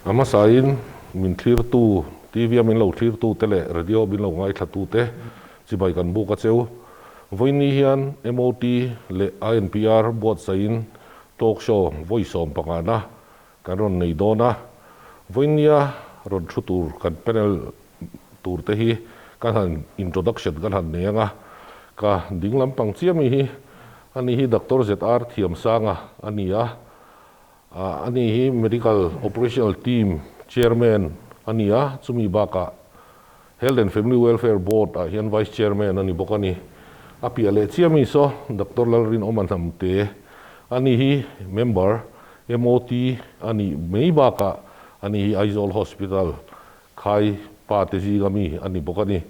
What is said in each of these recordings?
A hmasain min thlirtu, TV a min lo thlirtu te leh radio min lo ngaithlatu te chibai kan buk a cheu. Vawiinni hian MOT leh INPR buatsaihin talk show vawi sawmpangana kan rawn nei dawn a. Vawiinnia rawn thu tur kan panel tur te hi kan han introduction kan han nei ang a, ka ding lampang chiah mi hi ani hi Doctor ZR Thiamsanga a ni a. Ani hi Medical Operational Team Chairman a ni a, chumi bakah Health and Family Welfare Board ah hian Vice Chairman a ni bawk a ni. A piah leh chiah mi saw Doctor Lalrinawma Hnamte, ani hi Member, MOT a nih mai bakah ani hi Aizawl Hospital khai pa te zinga mi a ni bawk a ni.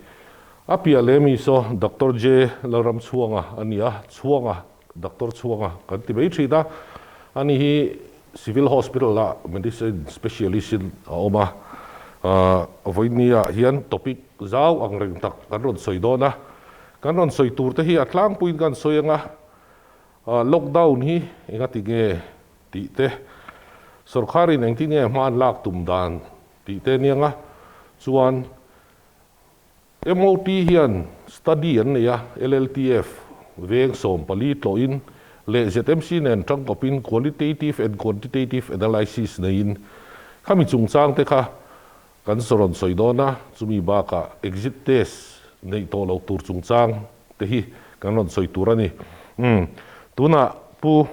A piah leh mi saw Doctor J Lalramchhuanga a ni a, Chhuanga Doctor Chhuanga kan ti mai thin a, ani hi Civil Hospital ah Medicine Specialist in a awm a, vawinia ah hian topic zau ang reng tak kan rawn sawi dawn a, kan rawn sawi tur te hi a tlangpuiin kan sawi ang a, lockdown hi engati nge tih te, sorkharin engtin nge hma an lak tum dan tih te aniang a, chuan MOT hian study an nei a, LLTF veng 14 tlawhin leh ZMC nen tangkawpin qualitative and quantitative analysis neiin khami chungchang te kha kan rawn sawi dawn a, chumi bakah exit test neih tawh loh tur chungchang te hi kan rawn sawi tur a ni. Umm, tunah Pu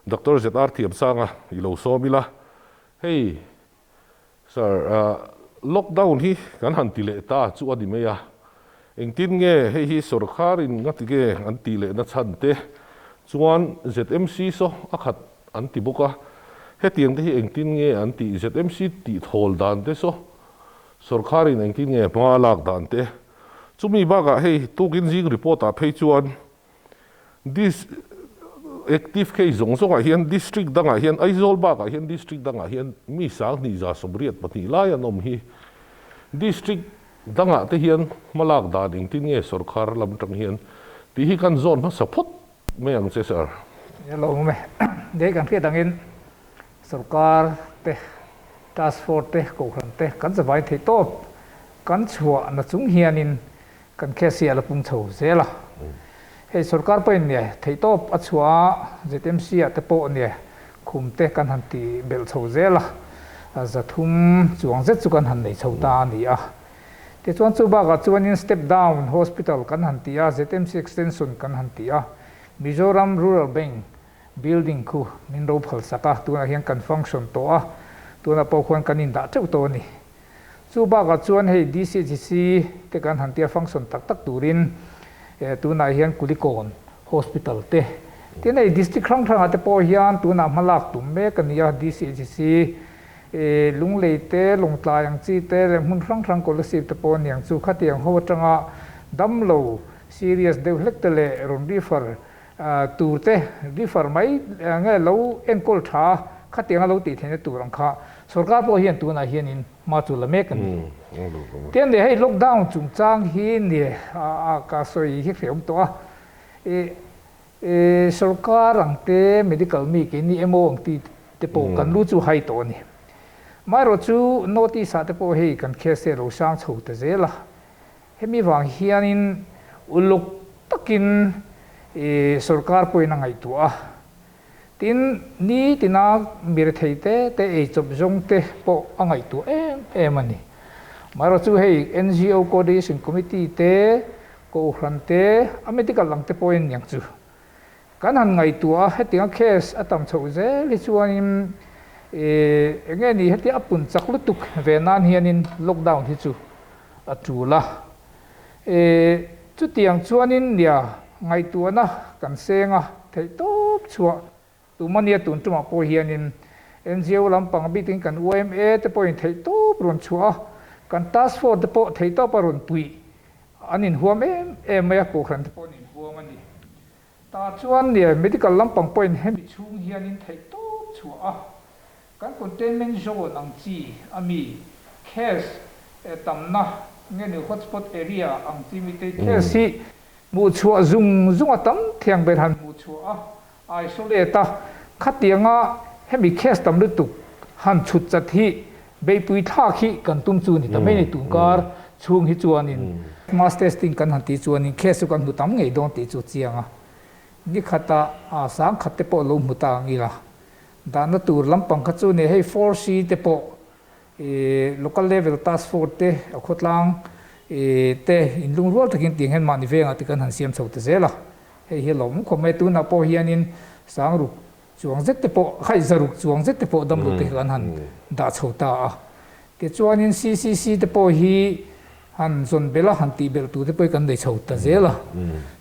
Doctor ZR Thiamsanga i lo sawm ila, hei Sir, lockdown hi kan han ti leh ta chu a ni mai a, engtin nge hei hi sorkarin nga ti nge an tih lehna chhan te chuan ZMC saw a khat an ti bawk a, hetiang te hi engtin nge an tih ZMC tih thawl dan te saw sorkarin engtin nge hma a lak dan te chumi bakah hei tukin zing report ah phei chuan Dis active case zawng zawngah hian district dangah hian Aizawl bakah hian district dangah hian mi 2182 lai an awm hi. District dangah te hian hmalak dan engtin nge sorkar lam atang hian tih hi kan zawn hmasa phawt mai ang che sir. Hello awm e. Dei kan hriat angin sorkar te task force te kohhran te kan zavai theih tawp kan chhuah na chung hianin Kan case hi a la pung chho zel a. Hei sorkar pawhin nia theihtawp a chhuah a, ZMC ah te pawh nia khum te kan han ti belh chho zel a, 300 chuang zet chu kan han nei chho ta a ni a. Tichuan chu bakah chuanin step down hospital kan han ti a, ZMC extension kan han ti a, Mizoram Rural Bank building khu min ro phal sak a, tunah hian kan function tawh a, tunah pawh khuan kan indah teuh tawh a ni. Chu bakah chuan hei DCHC te kan han tia function tak tak turin tunah hian Kulikawn Hospital te tin hei district hrang hrangah te pawh hian tunah hmalak tum mek a ni a, DCHC Lunglei te, Lawngtlai ang chi te leh hmun hrang hrang Kolasib te pawh a niang chu khatiang ho atanga damlo serious deuh hlek te leh rawn refer tur te refer mai nge lo enkawl tha khatianga lo tih theihna tur ang kha sorkar pawh hian tunah hianin hma chu la mek a ni. Tiang leh hei lockdown chungchang hi ni a ka sawi hi hreawm tawh a, i sorkar ang te medical mi keini emaw ang ti te pawh kan lu chu hai tawh a ni. Amaherawh chu notice ah te pawh hei kan case te a lo sang chho ta zel a, Hemi vang hianin uluk takin sorkar pawhin a ngaihtuah a, tin nitina mirethei te te eichawp zawng te pawh a ngaihtuah em em a ni. Amaherawhchu chu hei NGO Coordination Committee te, Kohhran te, a medical lang te pawhin niang chu kan han ngaihtuah a, hetianga case a tam chhoh zel hi chuanin enge ni hetia a pun chak lutuk ve nan hianin lockdown hi chu a tul a. E, chutiang chuanin nia ngaihtuahna kan seng a, theihtawp chhuah tum a nia tun tumah pawh hianin NGO lampang bikin kan YMA te pawhin theihtawp rawn chhuah a, kan task force te pawh theihtawp a rawn puih an inhuam em em mai a, kohhran te pawh an inhuam a ni. Tah chuan nia medical lampang pawhin hemi chhung hianin theihtawp chhuah a, Kan containment zone ang chi a mi case tamna nge ni hotspot area ang chi mi te case hi hmuh chhuah zung zung a tam thiang ber han hmuh chhuah a isolate a khatianga hemi case tam lutuk han chhut chat hi Beihpui thlak hi kan tum chu ni ta mai ni tunkar chhung hi chuanin mass testing kan han tih chuanin case chu kan hmu tam ngei dawn tih chu chiang a. Ni khata sang khat te pawh lo hmu ta ang ila dahna tur lampang kha chu ni hei 4C te pawh local level task force te a khawtlang te inlungrual takin tiang hian mahni vengah te kan han siam chho ta zel a. Hei hi a lawmawm khawp mai tunah pawh hianin sangruk chuang zet te pawh haih zaruk chuang zet te pawh damlo te kan han dah chho ta a. Tichuanin CCC te pawh hi han zawn belh a, han tih belh tur te pawh hi kan nei chho ta zel a.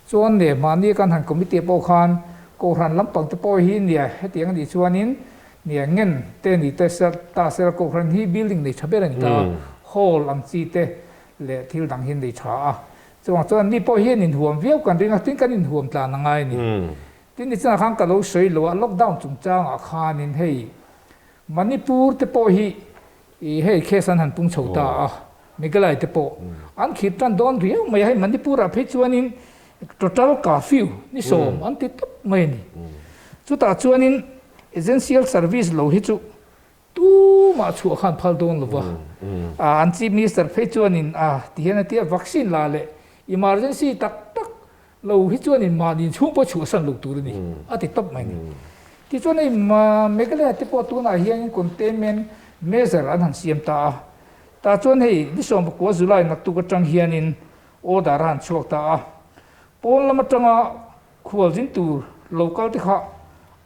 Chuan leh mahni kan han committee pawh khan Kohhran lampang te pawh hi nia hetiang a nih chuanin nia ngen te ni te ta sela Kohhran hi building nei tha ber a ni ta a, hall ang chi te leh thil dang hi nei tha a. Chuvang chuan anni pawh hian inhuam viau kan ring a, tin kan inhuam tlan a ngai a ni. Tin nichina khan ka lo sawi lo a, lockdown chungchangah khanin hei Manipur te pawh hi ih hei case an han pung chho ta a, Meghalaya te pawh an khir tan dawn riau mai a, hei Manipur ah phei chuanin total curfew ni sawm an ti tawp mai a ni. Chutah chuanin essential service lo hi chu tumah chhuah khan phal dawn lo va, an Chief Minister phei chuanin a ti hian a ti a, vaccine la leh emergency tak tak lo hi chuanin mahni inchhung pawh chhuahsan lo tur a ni a ti tawp mai a ni. Tichuan hei Meghalaya te pawh tunah hianin containment measure an han siam ta a, tah chuan hei ni 19 July naktuk atang hianin order a han chhuak ta a, pawn lam atanga khualzin tur lo kal te kha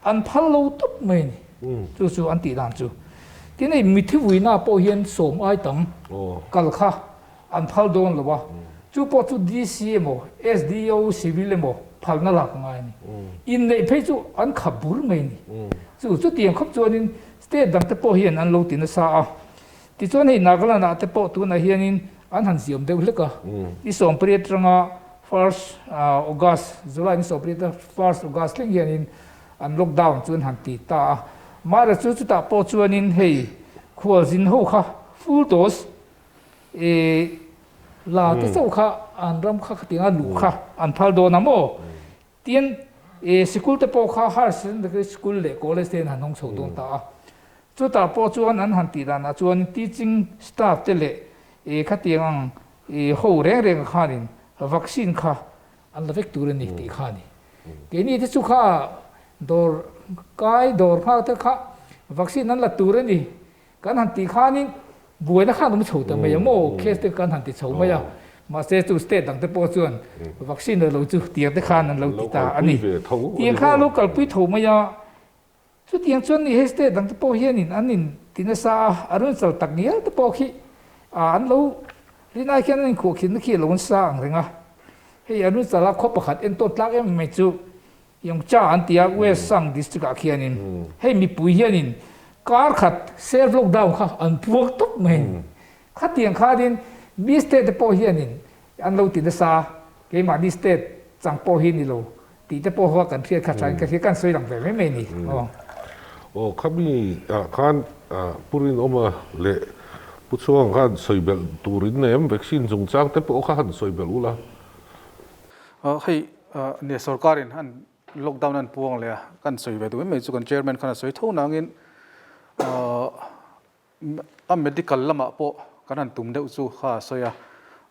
an phal lo tawp mai a ni. Chu chu an tih dan chu. Tin hei mithi vuina pawh hian sawm ai tam kal kha an phal dawn lo a, chu pawh chu DC emaw SDO civil emaw phalna lak a ngai a ni. Inneih phei chu an khap bur mai a ni. Chu chutiang khawp chuanin state dang te pawh hian an lo ti nasa a. Tichuan hei Nagaland ah te pawh tunah hianin an han ziam deuh hlek a, ni 18 atanga first August, July ni 18 atanga first August thleng hianin an lockdown chu an han ti ta a. Mahra chu chutah pawh chuanin hei khualzin ho kha full dose e la te chauh kha an ram kha khatianga luh kha an phal dawn a maw? Tin, e sikul te pawh kha higher secondary school leh college te an han hawng chho dawn ta a. Chutah pawh chuan an han tih danah chuan teaching staff te leh e khatiang ang e ho reng reng khanin vaccine kha an la vek tur a ni tih kha a ni. Keini te chu kha dawr kai dawr nghak te kha vaccine an la tur a ni. Kan han tih khanin buaina khan awm chho ta mai a maw case te kan han ti chho mai a, mahse chu state dang te pawh chuan vaccine lo chu tiang te khan an lo ti ta a ni. Tiang khan an lo kalpui tho mai a, chutiang chuan ni hei state dang te pawh hianin an in ti nasa a, Arunachal tak ngial te pawh khi an lo rinai khian an inkhuahkhinna khi a lo nasa ang reng a, hei Arunachal a khaw pakhat entawn tlak em mai chu Yongcha an ti a, West Sang District ah khianin hei mipui hianin kar khat self lockdown kha an puak tawp mai a ni. Khatiang khanin mi state te pawh hianin an lo ti nasa, keimahni state chang pawh hi ni lo tih te pawh kha kan hriat kha thain ka hria, kan sawi lang ve mai mai a ni. Aw. Aw, khami ah khan Pu Rinawma leh Pu Chhuanga khan sawi belh turin em vaccine chungchang te pawh kha han sawi belh ula. Hei nia sorkarin an lockdown an puang leh a, kan sawi ve duh mai mai chu kan chairman khan a sawi tho nangin a medical lamah pawh kan han tum deuh chu kha a sawi a,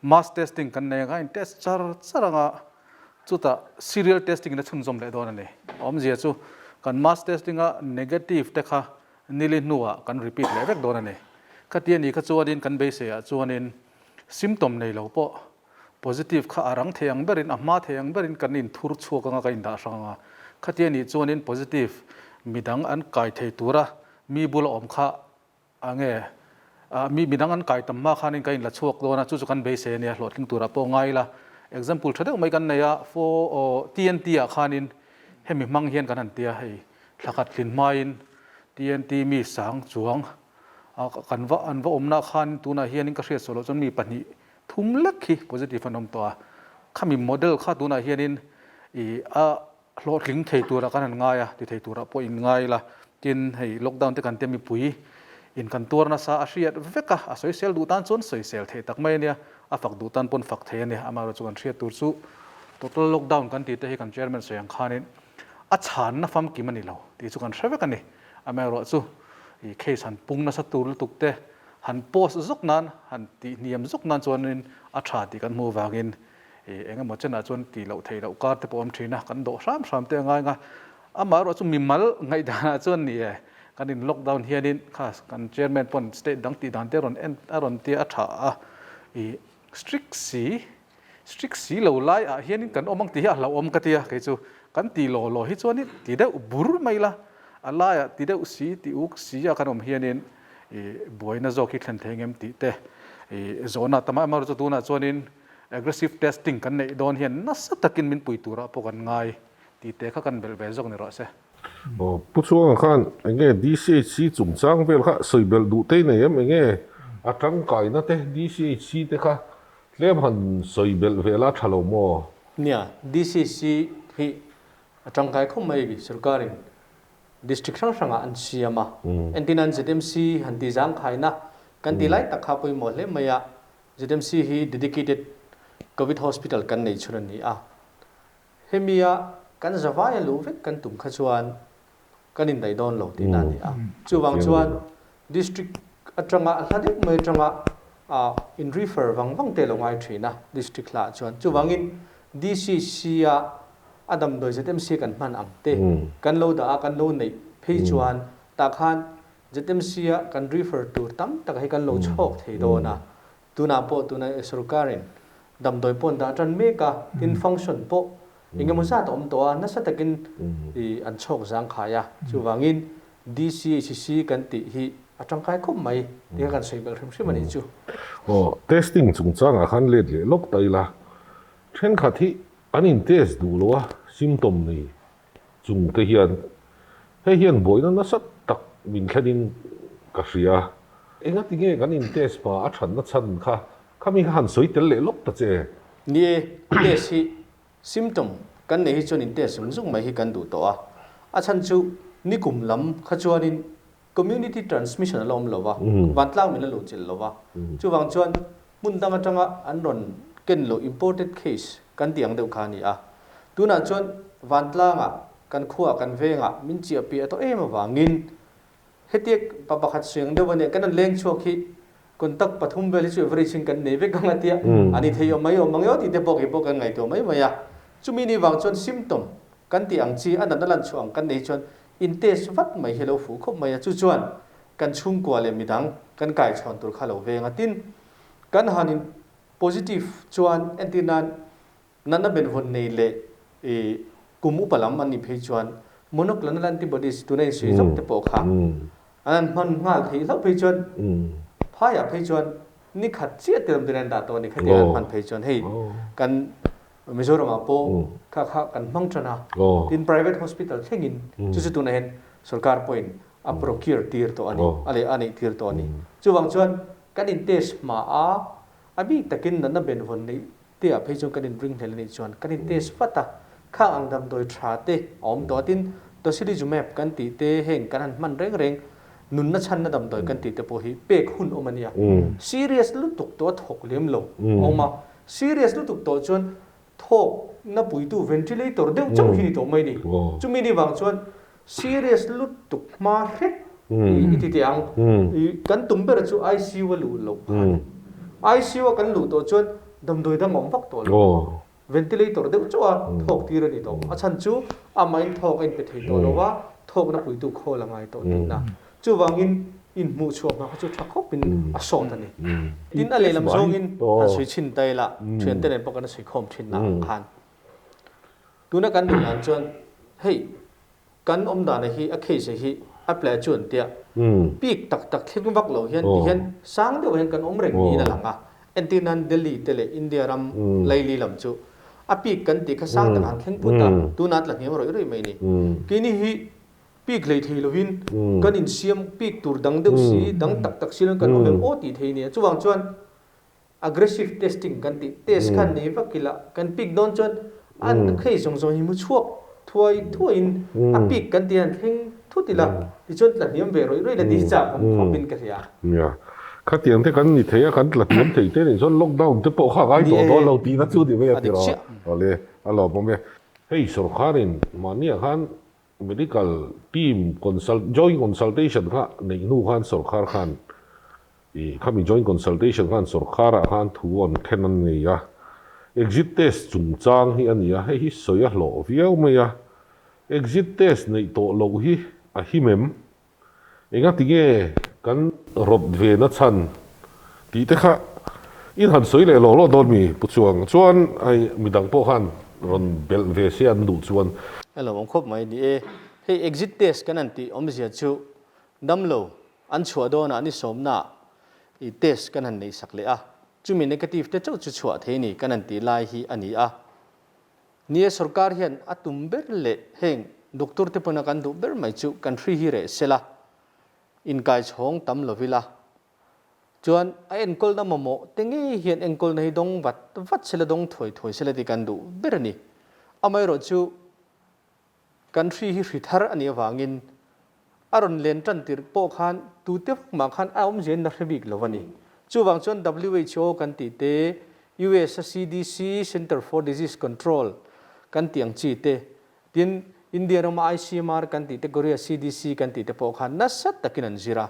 mass testing kan nei ang a, in test char char ang a, chutah serial testing in a chhunzawm leh dawn a ni. A awmzia chu kan mass testing a negative te kha nili hnuah kan repeat leh vek dawn a ni. Khatia ni kha chuanin kan beiseiah chuanin symptom nei lo pawh Positive kha a rang thei ang berin, a hma thei ang berin kan inthur chhuak anga ka indah hrang anga. Khatia nih chuanin positive midang an kai thei tura mi bula awm kha a nge mi midang an kai tam hma khanin ka inla chhuak dawn a, chu chu kan beisei a nia, hlawhtling turah pawh ngai ila. Example tha deuh mai kan nei a, fo TNT ah khanin hemi hmang hian kan han tia hei thlakhat tlin hmain TNT mi sang chuang kan va an va awmna khan tunah hianin ka hriat suah loh chuan mi pahnih Thum lek hi positive an awm tawh a, khami model kha tunah hianin ih a hlawhtling thei turah kan han ngai a, ti thei turah pawh in ngai ila, tin hei lockdown te kan tia mipui in kan tuar nasa a hriat vek a, a sawisel duh tan chuan sawisel theih tak mai a nia, a fak duh tan pawn fak thei a nia, amaherawhchu kan hriat tur chu total lockdown kan tih te hi kan chairman sawi ang khanin a chhanna famkim a ni lo tih chu kan hre vek a ni, amaherawhchu ih case han pung nasa tur lutuk te. Han post zawk nan, han tih hniam zawk nan chuanin a tha tih kan hmuh avangin eng emaw chenah chuan tih loh theih loh kar te pawh a awm thin a, kan dawh hram hram te a ngai ang a. Amaherawhchu mimal ngaihdanah chuan ni e, kan in lockdown hianin kha kan chairman pawn state dang tih dan te a rawn en a rawn tia a tha a, ih strict si, strict si lo lai ah hianin kan awm ang tih hi a hlauhawm ka ti a, kei chu kan ti law law hi chuanin ti deuh bur mai la, a laiah ti deuh si ti uk si a kan awm hianin ih buaina zawk hi thlen thei ngem tih te ih zawhna tam a, amaherawhchu tunah chuanin aggressive testing kan neih dawn hian nasa takin min pui turah pawh kan ngai Tih te kha kan belh ve zawk ni rawh se. Aw, Pu Chuanga khan enge DCHC chungchang vel kha sawi belh duh te nei em? Enge a tangkaina te DCHC te kha tlem han sawi belh ve la tha lo maw? Nia, DCHC hi a tangkai khawp mai sorkarin district hrang hrangah an siam a. Entirnan ZMC han tih zangkhaina kan tih lai tak kha pawimawh hle mai a, ZMC hi dedicated Covid hospital kan nei chhun a ni a. Hemia kan zavaia luh vek kan tum kha chuan kan indaih dawn lo tihna a ni a. Chuvang chuan District atanga a hla deuh mai atanga in refer vang vang te lo ngai thin a District hla ah chuan. Chuvangin DCC a a damdawi ZMC kan hman ang te kan lo dah a kan lo neih phei chuan tah khan ZMC a kan refer tur tam tak hi kan lo chhawk thei dawn a. Tunah pawh tuna sorkarin damdawi pawh an dah tan mek a, tin function pawh eng emaw zat a awm tawh a, nasa takin an chhawk zangkhai a. Chuvangin DCHC kan tih hi a tangkai khawp mai tih kha kan sawi belh hrim hrim a nih chu. Aw, testing chungchangah khan let leh lawk ta ila, thenkhat hi an in test duh lo a, symptom nei chung te hian hei hian buaina nasa tak min thlenin ka hria. Engati nge kan in test hma a thatna chhan kha khami kha han sawi tel leh lawk ta che. Ni e, test hi symptom kan nei hi chuan in test zung zung mai hi kan duh tawh a, a chhan chu nikum lam kha chuanin Community transmission a la awm lo va, vantlang min la luh chilh lo va. Chuvang chuan hmun dang atanga an rawn ken loh imported case kan tih ang deuh kha a ni a. Tunah chuan vantlangah kan khuaah kan vengah min chiah piah tawh em avangin hetia pa pakhat suiang deuh a nia kan rawn leng chhuak hi contact pathum vel hi chu average in kan nei vek ang a tia a ni thei awm mang e awm mang e aw tih te pawh kei pawh kan ngaihtuah mai mai a. Chumi ni vang chuan symptom kan tih ang chi a natna lan chhuah ang kan nei chuan In test vat mai hi lo fuh khawp mai a, chu chuan kan chhungkua leh midang kan kaichhawn tur kha lo veng a. Tin, kan han in positive chuan entir nan natna benvawn nei leh i kum upa lam an nih phei chuan monoclonal antibodies tuna insuih zawk te pawh kha an han hman nghal theih hlauh phei chuan phaiah phei chuan ni khat chiah te awm tur an dah tawh a ni khatiang an hman phei chuan hei kan Mizoram ah pawh kha kha kan hmang tan a, tin private hospital thlengin chu chu tunah hian sorkar pawhin a procure tir tawh a ni, a leh a neih tir tawh a ni. Chuvang chuan kan in test hma a, a bik takin natna benvawn neih te ah phei chuan kan in ring hlel a nih chuan kan in test vat a, khang ang damdawi tha te a awm tawh a, tin tocilizumab kan tih te heng kan han hman reng reng nunna chhanna damdawi kan tih te pawh hi pek hun awm a nia, serious lutuk tawh a thawk lem lo a awm a, Serious lutuk tawh chuan thawkna puitu ventilator deuh chauh hi ni tawh mai ni. Chumi ni vang chuan serious lutuk hma hret i ti teh ang. Kan tum ber chu ICU a luh loh kha a ni. ICU a kan luh tawh chuan damdawi dang a awm vak tawh lo. Ventilator deuh chauh a thawk tir a ni tawh. A chhan chu amahin thawk a inpe thei tawh lo a, thawkna puitu khawl a ngai tawh tihna. Chuvangin inhmuh chhuah hma kha chu tha khawpin a sawt a ni. Tin, a lehlam zawngin han sawi chhin ta ila, thiante nen pawh kan sawi khawm thin na ang khan. Tuna kan duh dan chuan hei kan awm dana hi a case hi a play chu an tia peak tak tak thleng vak lo hian ti hian sang deuh hian kan awm reng niin a lang a. Entir nan Delhi te leh India ram laili lam chu a peak kan tih kha sang tak han thleng put a, tunah tla hniam rawih rawih mai a ni. Keini hi Pik hlei thei lovin kan insiam pik tur dang deuh si, dang tak tak si lovin kan awm em aw tih thei nia. Chuvang chuan aggressive testing kan tih, test khan nei vak ila kan pik dawn chuan an khei zawng zawng hi mu chhuak thuai thuaiin a pik kan tih hian thleng thut ila tichuan tla hniam ve rawih rawih la tih hi chak awm khawpin ka hria. Nia, khatiang te kan ni thei a, kan tla hniam thei te nih chuan lockdown te pawh kha a ngai tawh dawn lo tihna chu ni mai a tiraw. Awle, a lawmawm e. Hei sorkarin mahniah khan Medical team consult joint consultation kha neih hnu khan sorkar khan Ih, khami joint consultation khan sorkharah khan thu an thlen an nei a, exit test chungchang hi a ni a, hei hi sawi a hlawh viau mai a, exit test neih tawh loh hi a him em? Engati nge kan rawt ve na chhan tih te kha in han sawi leh lawh lawh dawn mi Pu Chuang chuan hei midang pawh khan rawn belh ve se an duh chuan. Hello awm khawp mai ni e, hei exit test kan han tih awmzia chu damlo An chhuah dawnah ni sawmnaah i test kan han neihsak leh a, chumi negative te chauh chu chhuah thei ni kan han tih lai hi a ni a. Nia sorkar hian a tum ber leh heng doctor te pawna kan duh ber mai chu kan hri hi reh sela, inkaichhawng tam lovila chuan a enkawlna mamawh te ngei hian enkawlna hi dawng vat vat sela dawng thuai thuai sela tih kan duh ber a ni. Amaherawhchu Kan hri hi hri thar a nih avangin a rawn len tan tirh pawh khan tute vak mah khan a awmzia in la hre bik lo a ni. Chuvang chuan who kan tih te, US a CDC, Center for Disease Control, kan tih ang chi te, tin India rama ICMR kan tih te, Korea CDC kan tih te pawh khan nasa takin an zir a.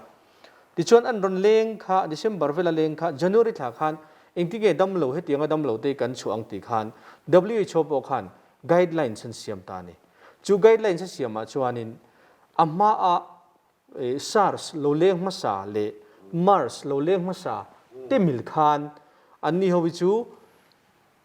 Tichuan an rawn leng kha December vela leng kha January thla khan engtinge damlo hetianga damlo te kan chhuah ang tih khan who pawh khan guidelines an siam ta a ni. Chu guidelines a siamah chuanin a hmaa SARS lo leng hmasa leh MERS lo leng hmasa te mil khan anni ho hi chu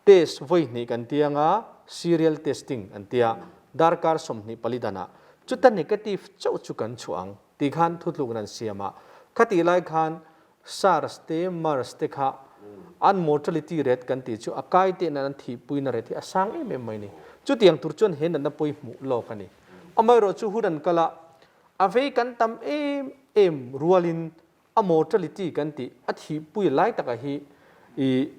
test vawi hnih kan ti anga serial testing an tia darkar 24 danah chuta negative chauh chu kan chhuah ang tih khan thutlukna an siam a. Khatih lai khan SARS te MERS te kha an mortality rate kan tih chu a kai teh nan an thihpuina rate hi a sang em em mai ni. Chutiang tur chuan he natna pawi hmuh lawk a ni. Amaherawh chu hun an kal a, a vei kan tam em em rualin a mortality kan tih a thihpui lai takah hi i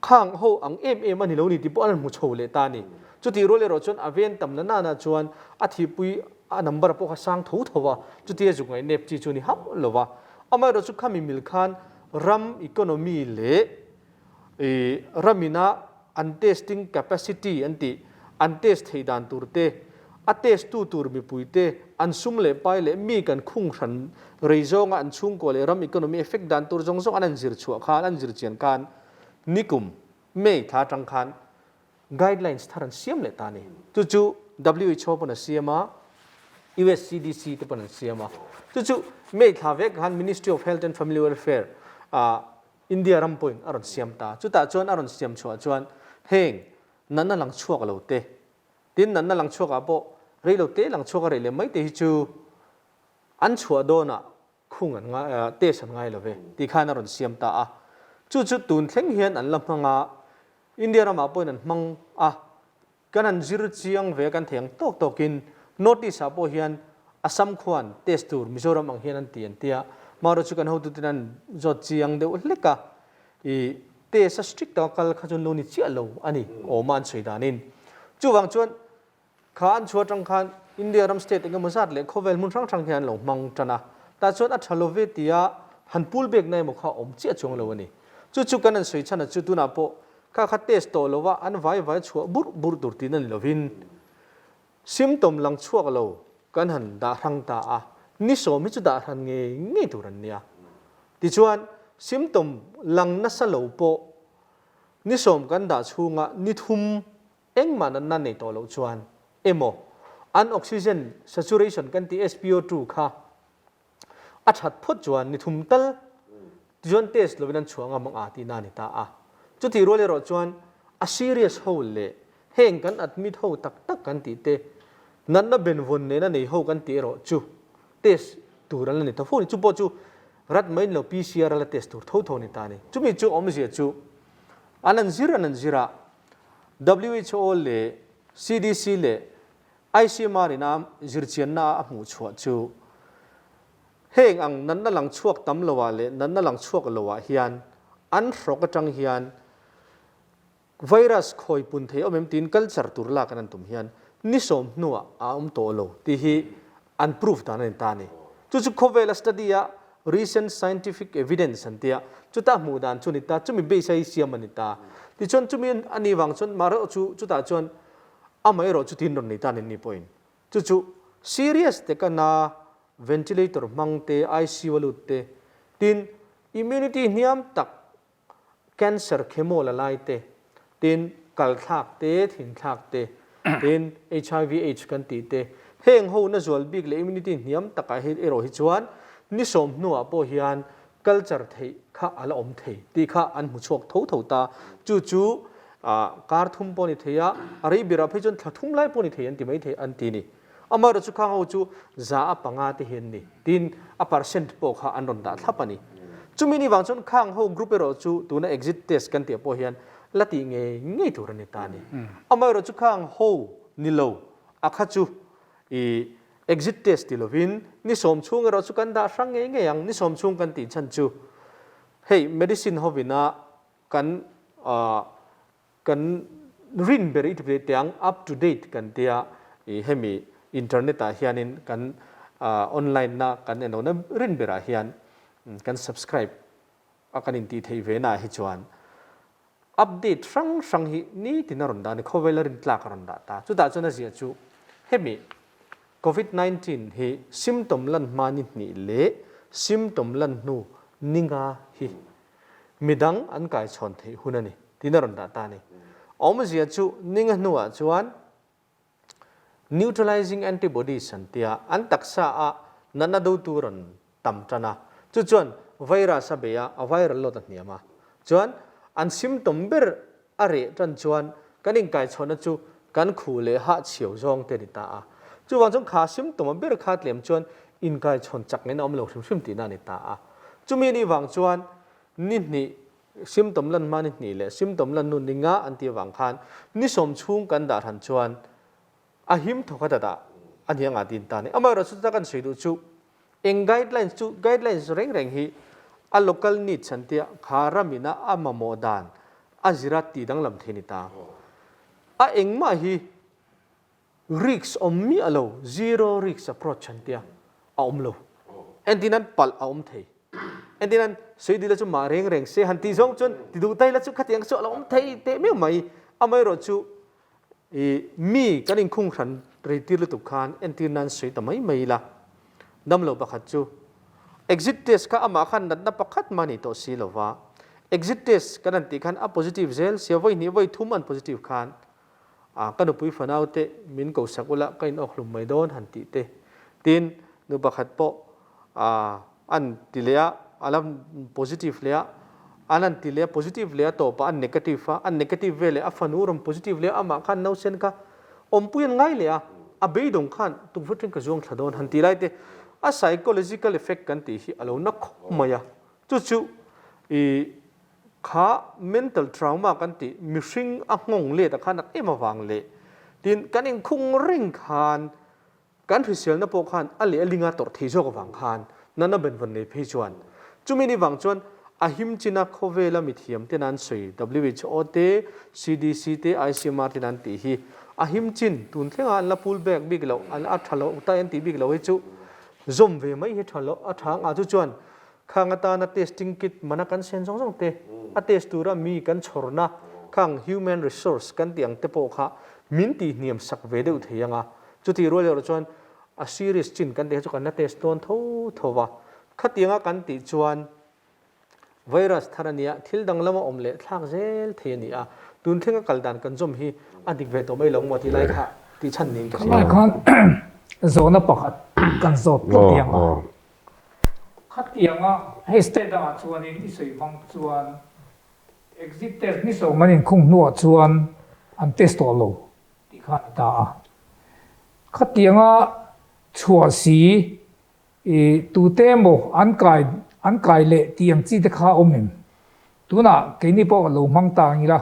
khang ho ang em em a ni lo ni tih pawh an hmu chho leh ta a ni. Chutih rual erawh chuan a ven tam na nana chuan a thihpui a number pawh kha sang tho tho a, chutia zuk ngaih nep chi chu a ni hauh lo va. Amaherawh chu khami mil khan ram economy leh ramina an testing capacity an tih, an test theih dan tur te, a test tu tur mipui te, an sum leh pai leh mi kan khung hran rei zawnga an chhungkua leh ram economy effect dan tur zawng zawng an an zir chhuah khan, an zir chian khan nikum May thla atang khan guidelines thar an siam leh ta a ni. Chu chu who pawn a siam a, US CDC te pawn an siam a. Chu chu May thla vek khan Ministry of Health and Family Welfare ah India ram pawhin a rawn siam ta. Chutah chuan a rawn siam chhuah chuan heng natna lang chhuak lo te, tin natna lang chhuakah pawh rei lo te lang chhuak a rei leh mai te hi chu an chhuah dawnah khung an ngai, test an ngai lo ve tih khan a rawn siam ta a. Chu chu tun thleng hian an la hmang a, India ramah pawhin an hmang a. Kan han zir chiang ve kan thei ang tawk tawkin North East ah pawh hian Assam khuan test tur Mizoram ang hian an ti an tia, marawh chu kan hotuten an zawt chiang deuh hlek a, i test a strict taka kal kha chuan lo ni chiah lo a ni awma an sawi danin. Chuvang chuan kha an chhuah atang khan India ram state engemaw zat leh khawvel hmun hrang hrang hian an lo hmang tan a, tah chuan a tha lo ve tia han pull back na emaw kha a awm chiah chuang lo a ni. Chu chu kan han sawi chhan a chu tunah pawh Kha kha test tawh lo a, an vai vai chhuah burh burh tur tihna ni lovin symptom lang chhuak lo kan han dah hrang ta a, ni sawm hi chu dah hran ngei ngei tur an nia. Tichuan, symptom lang nasa lo pawh ni sawm kan dah chhunga ni thum engmah natna nei tawh loh chuan emaw an oxygen saturation kan tih SPO2 kha A that phawt chuan ni thum tal tichuan test lovin an chhuah ngam ang a tihna a ni ta a. Chutih rual erawh chuan a serious ho leh heng kan admit ho tak tak kan tih te, natna benvawn nena nei ho kan tih erawh chu test tur an la ni ta fo a ni. Chu pawh chu rat mai ni lo PCR a la test tur tho tho a ni ta a ni. Chumi chu awmzia chu an an zir an an zir a, who leh CDC leh ICMR in a zirchianna a hmuh chhuah chu heng ang natna lang chhuak tam loah leh natna lang chhuak loah hian an hrawk atang hian virus khawi pun thei awm em tiin culture tur lak an an tum hian ni sawm hnuah a awm tawh lo tih hi an proof dan a ni ta a ni. Chu chu khawvela study a recent scientific evidence an tia chuta hmuh dan chu a ni ta, chumi base a hi siam a ni ta. Tichuan chumi a nih vang chuan marawh chu chutah chuan Amaherawh chu tin rawn nei ta nen ni pawhin chu chu serious taka na ventilator hmang te, ICU a lut te, tin Immunity hniam tak, cancer chemo la lai te, tin kal thlak te, thin thlak te, tin HIV aids kan tih te, heng ho na zual bik leh immunity hniam takah hi erawh hi chuan ni sawm hnuah pawh hian culture theih kha a la awm thei tih kha an hmu chhuak tho tho ta. Chu chu kar thum pawh a ni thei a, a rei berah phei chuan thla thum lai pawh a ni thei an ti mai thei an ti ni. Amaherawhchu khang ho chu za a panga te hi an ni tiin a percent pawh kha an rawn dah thlap a ni. Chumi ni vang chuan khang ho group erawh chu tuna exit test kan tih pawh hian la tih ngei ngei tur a ni ta a ni. Amaherawhchu khang ho ni lo a kha chu i exit test ti lovin ni sawm chhung erawh chu kan dah hrang ngei ngei ang. Ni sawm chhung kan tih chhan chu hei medicine hovina kan Kan rin ber i ti ve teh ang, up to date kan tia i hemi internet ah hianin kan online na kan en lohna rin berah hian kan subscribe a kan intih theih ve naah hi chuan update hrang hrang hi nitin a rawn dah a ni, khawvel a rin tlak a rawn dah ta. Chutah chuan a ziah chu hemi Covid 19 hi symptom lan hma ni hnih leh symptom lan hnu ni nga hi Midang an kaichhawn theih hun a ni, tiin a rawn dah ta a ni. Awmzia chu ninga hnuah chuan neutralizing antibodies an tia, an taksa ah natna dotu rawn tam tan a, chu chuan virus a bei a, a viral load a hniam a. Chuan an symptom ber a reh tan chuan kan inkaichhawnna chu kan khuh leh hah chhiau zawng te a ni ta a. Chuvang chuan kha symptom a ber kha tlem chuan inkaichhawn chak ngeiin a awm lo hrim hrim tihna a ni ta a. Chumi anih vang chuan ni hnih symptom lan hma ni hnih leh symptom lan nu ni nga an tih avang khan ni sawm chhung kan dah hran chuan a him thawk a dah a ni anga tiin ta a ni. Amaherawhchu chuta kan sawi duh chu eng guidelines chu guidelines reng reng hi a local needs an tia kha ramina a mamawh dan a zira tih danglam thei a ni ta. A engmah hi Risk awm miah lo, zero risk approach an tia, a awm lo. Entin an palh a awm thei. Entin an sawi dil a chu mah reng reng se han tih zawng chuan ti duh tai la chu khatiang chu a lo awm thei teh meuh mai. Amaherawh chu i mi kan inkhung hran rei tir lutuk khan entir nan sawi ta mai mai ila. Damlo pakhat chu exit test kha amah khan natna pakhat mah ni tawh si lova exit test kan han tih khan a positive zel sia vawi hnih vawi thum an positive khan A, ka nupui fanau te min ko sak ula ka in awk hlum mai dawn han tih te. Tin, nu pakhat pawh a, an ti leh a, a la positive leh a, an han ti leh a, positive leh a tawp ah an negative a, an negative ve leh a fanu rawn positive leh a, amah khan nausen kha awmpui an ngai leh a, a beidawng khan tukverh teng ka zuang thla dawn han tih lai te, a psychological effect kan tih hi a lo na khawp mai a, chu chu i Kha mental trauma kan tih mihring a nghawng let a khan a em avang leh tin kan inkhung reng khan kan hriselna pawh khan a leh a linga tawrh thei zawk avang khan nana benvawn nei phei chuan chumi ni vang chuan a him china khawvela mithiam ten an sawi WHO te CDC te ICMR ten an tih hi a him chin tun thlenga an la pull back bik loh an a tha lo ta an tih bik loh hi chu zawm ve mai hi tha loh a tha ang ah chu chuan Khang atana testing kit mana kan sen zawng zawng te, a test tura mi kan chhawrna khang human resource kan tih ang te pawh kha min tih hniam sak ve deuh thei ang a. Chutih rual erawh chuan a serious chin kan tih kha chu kan la test dawn tho tho va. Khatianga kan tih chuan virus thar a nia, thil dang lama awm leh thlak zel thei a ni a. Tun thlenga kal dan kan zawm hi a dik ve tawh mai lo maw tih lai kha tih chhan niin ka hria. Khalai khan zawhna pakhat kan zawt tlat tiang a. Khatianga hei state dangah chuanin i sawi hmang chuan exit test ni sawm an inkhung hnuah chuan an test tawh lo tih kha a ni ta a. Khatianga chhuah si i tute emaw an kai an kai leh tih ang chi te kha a awm em? Tunah keini pawh lo hmang ta ang ila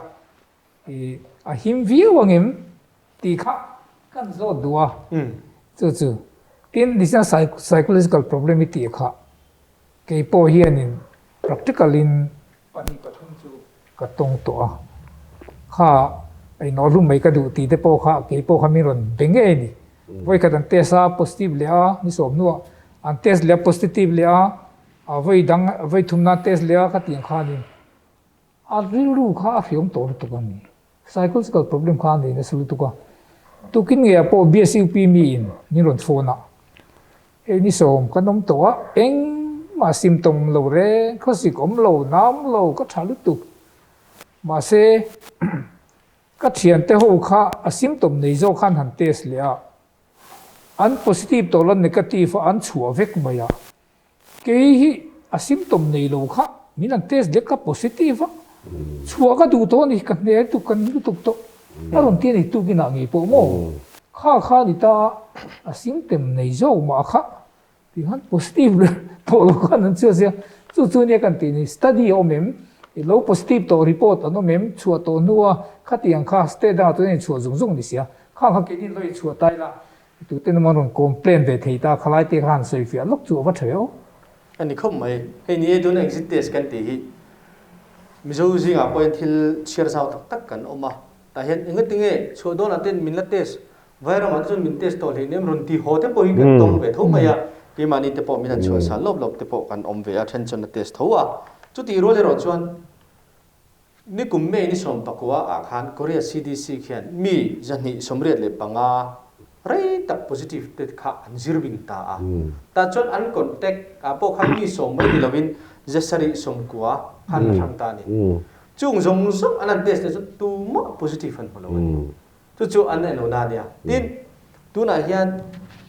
I a him viau ang em tih kha kan zawt duh a, chu chu tin nichina psychological problem i tih kha kei pawh hianin practical in pahnih pathum chu ka tawng tawh a, kha inawh hlum mai ka duh tih te pawh kha kei pawh kha min rawn be ngei a ni. Vawikhat an test a positive leh a, ni sawm hnuah an test leh a positive leh a, a vawi dang vawi thumna an test leh a khatiang khanin A rilru kha a hriam tawh lutuk a ni. Psychological problem kha a nei nasa lutuk a. Tukin ngeiah pawh BSUP miin min rawn phone a, hei ni sawm kan awm tawh a, engmah Engmah symptom awm lo reng, khawsik awm lo, nam lo, ka tha lutuk. Mahse, ka thiante ho kha a symptom nei zawk khan han test leh a, an positive tawh lo, negative a an chhuah vek mai a. Kei hi a symptom nei lo kha min han test leh ka positive a, chhuah ka duh tawh a ni, ka hne lutuk, ka ni lutuk tawh. A rawn ti a ni tukinah ngei pawh maw? Kha kha a ni ta a, a symptom nei zawk mah kha Ti khan positive leh tawh lo khan an chhuah sia, chu chu nia kan tih ni, study a awm em, i lo positive tawh report an awm em, chhuah tawh hnua khatiang kha state dangah chuan inchhuah zung zung ni sia, khang kha keini lo inchhuah ta ila, tute emaw an rawn complain ve thei ta, khalai te khan sawi fiah lawk chu a va tha ve aw. A ni khawp mai, hei ni e tuna exit test kan tih hi Mizo zingah pawh hian thil chhiar zau tak tak kan awm a, tah hian engatinge chhuah dawnah ten min la test Vairamah te chuan min test tawh hleinem rawn ti haw te pawh hi kan tawng ve tho mai a, keimahni te pawh min han chhuahsan lawp lawp te pawh kan awm ve a, then chuan a test tho a. Chutih rual erawh chuan nikum May ni 14 ah khan Korea CDC khian mi 285 rei tak positive te kha an zir bing ta a, tah chuan an contact ah pawh khan mi 10 mai ni lovin 790 khan la hrang ta a ni. Chung zawng zawng an han test te chuan tumah positive an hmu lo a ni. Chu chu an en lohna a nia. Tin, tunah hian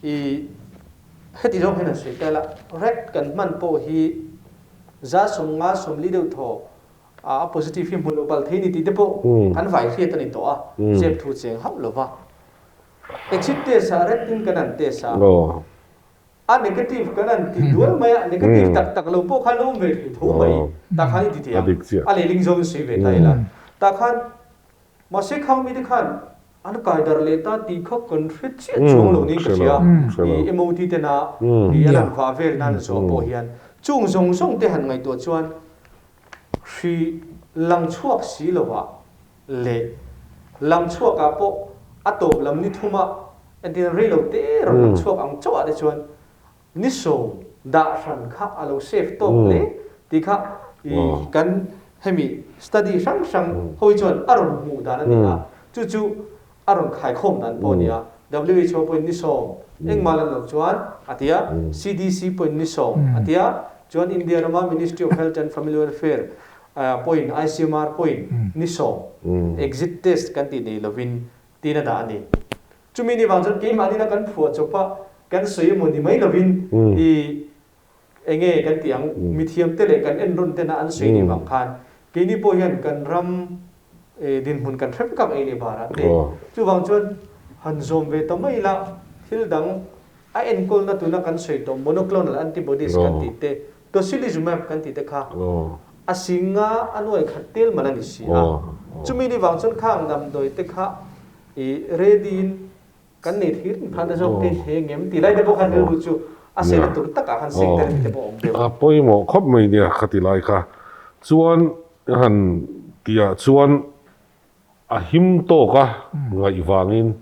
i heti zawng hian han sawi tel a, red kan hman pawh hi 50 40 deuh thaw a positive hi hmu loh palh thei ni tih te pawh kan vai hriat a ni tawh a, zep thu cheng hauh lo va. Exit test ah red in kan han test a, a negative kan han ti dual mai a, negative tak tak lo pawh khan lo awm ve thei tho mai, tah khan i ti thei ang, a lehling zawngin sawi ve ta ila, tah khan Mahse khang mite khan an kai darh leh ta tih kha kan hre chiah chuang lo niin ka hria. I MOT tena i an han vah vel nan zawh pawh hian chung zawng zawng te han ngaihtuah chuan hri lang chhuak si lovah leh lang chhuakah pawh a tawp lam ni thuma entirna rei lo te rawn lang chhuak ang chauh ah te chuan Ni 10 dah hran kha a lo safe tawk hle tih kha i kan hemi study hrang hrang ho hi chuan a rawn hmuh dan a ni a, chu chu a rawn khaikhawm dan pawh a ni a. WHO pawhin ni 10 engmah lan loh chuan a ti a, CDC pawhin ni 10 a ti a, chuan India rama Ministry of Health and Family Welfare pawhin ICMR pawhin ni 10 exit test kan tih nei lovin tiin a dah a ni. Chumi ni vang chuan keimahnin a kan phuah chawp a, kan sawi emaw ni mai lovin i enge kan tih ang, mithiamte leh kan enrawn tena an sawi nih vang khan keini pawh hian kan ram dinhmun kan hre vek ang ei leh barah te. Chuvang chuan han zawm ve ta mai ila thil dang a enkawlna tuna kan sawi tawh monoclonal antibodies kan tih te, tocilizumab kan tih te kha a singa a nuai khat tel man a ni si a. Chumi ni vang chuan khang damdawi te kha I ready in kan nei thei reng phah na zawk te he ngem tih lai te pawh khan rilru chu a seh na tur takah khan sector mi te pawh a awm deuh. A pawimawh khawp mai nia ka ti lai kha chuan han tihah chuan a him tawk a ngaih vangin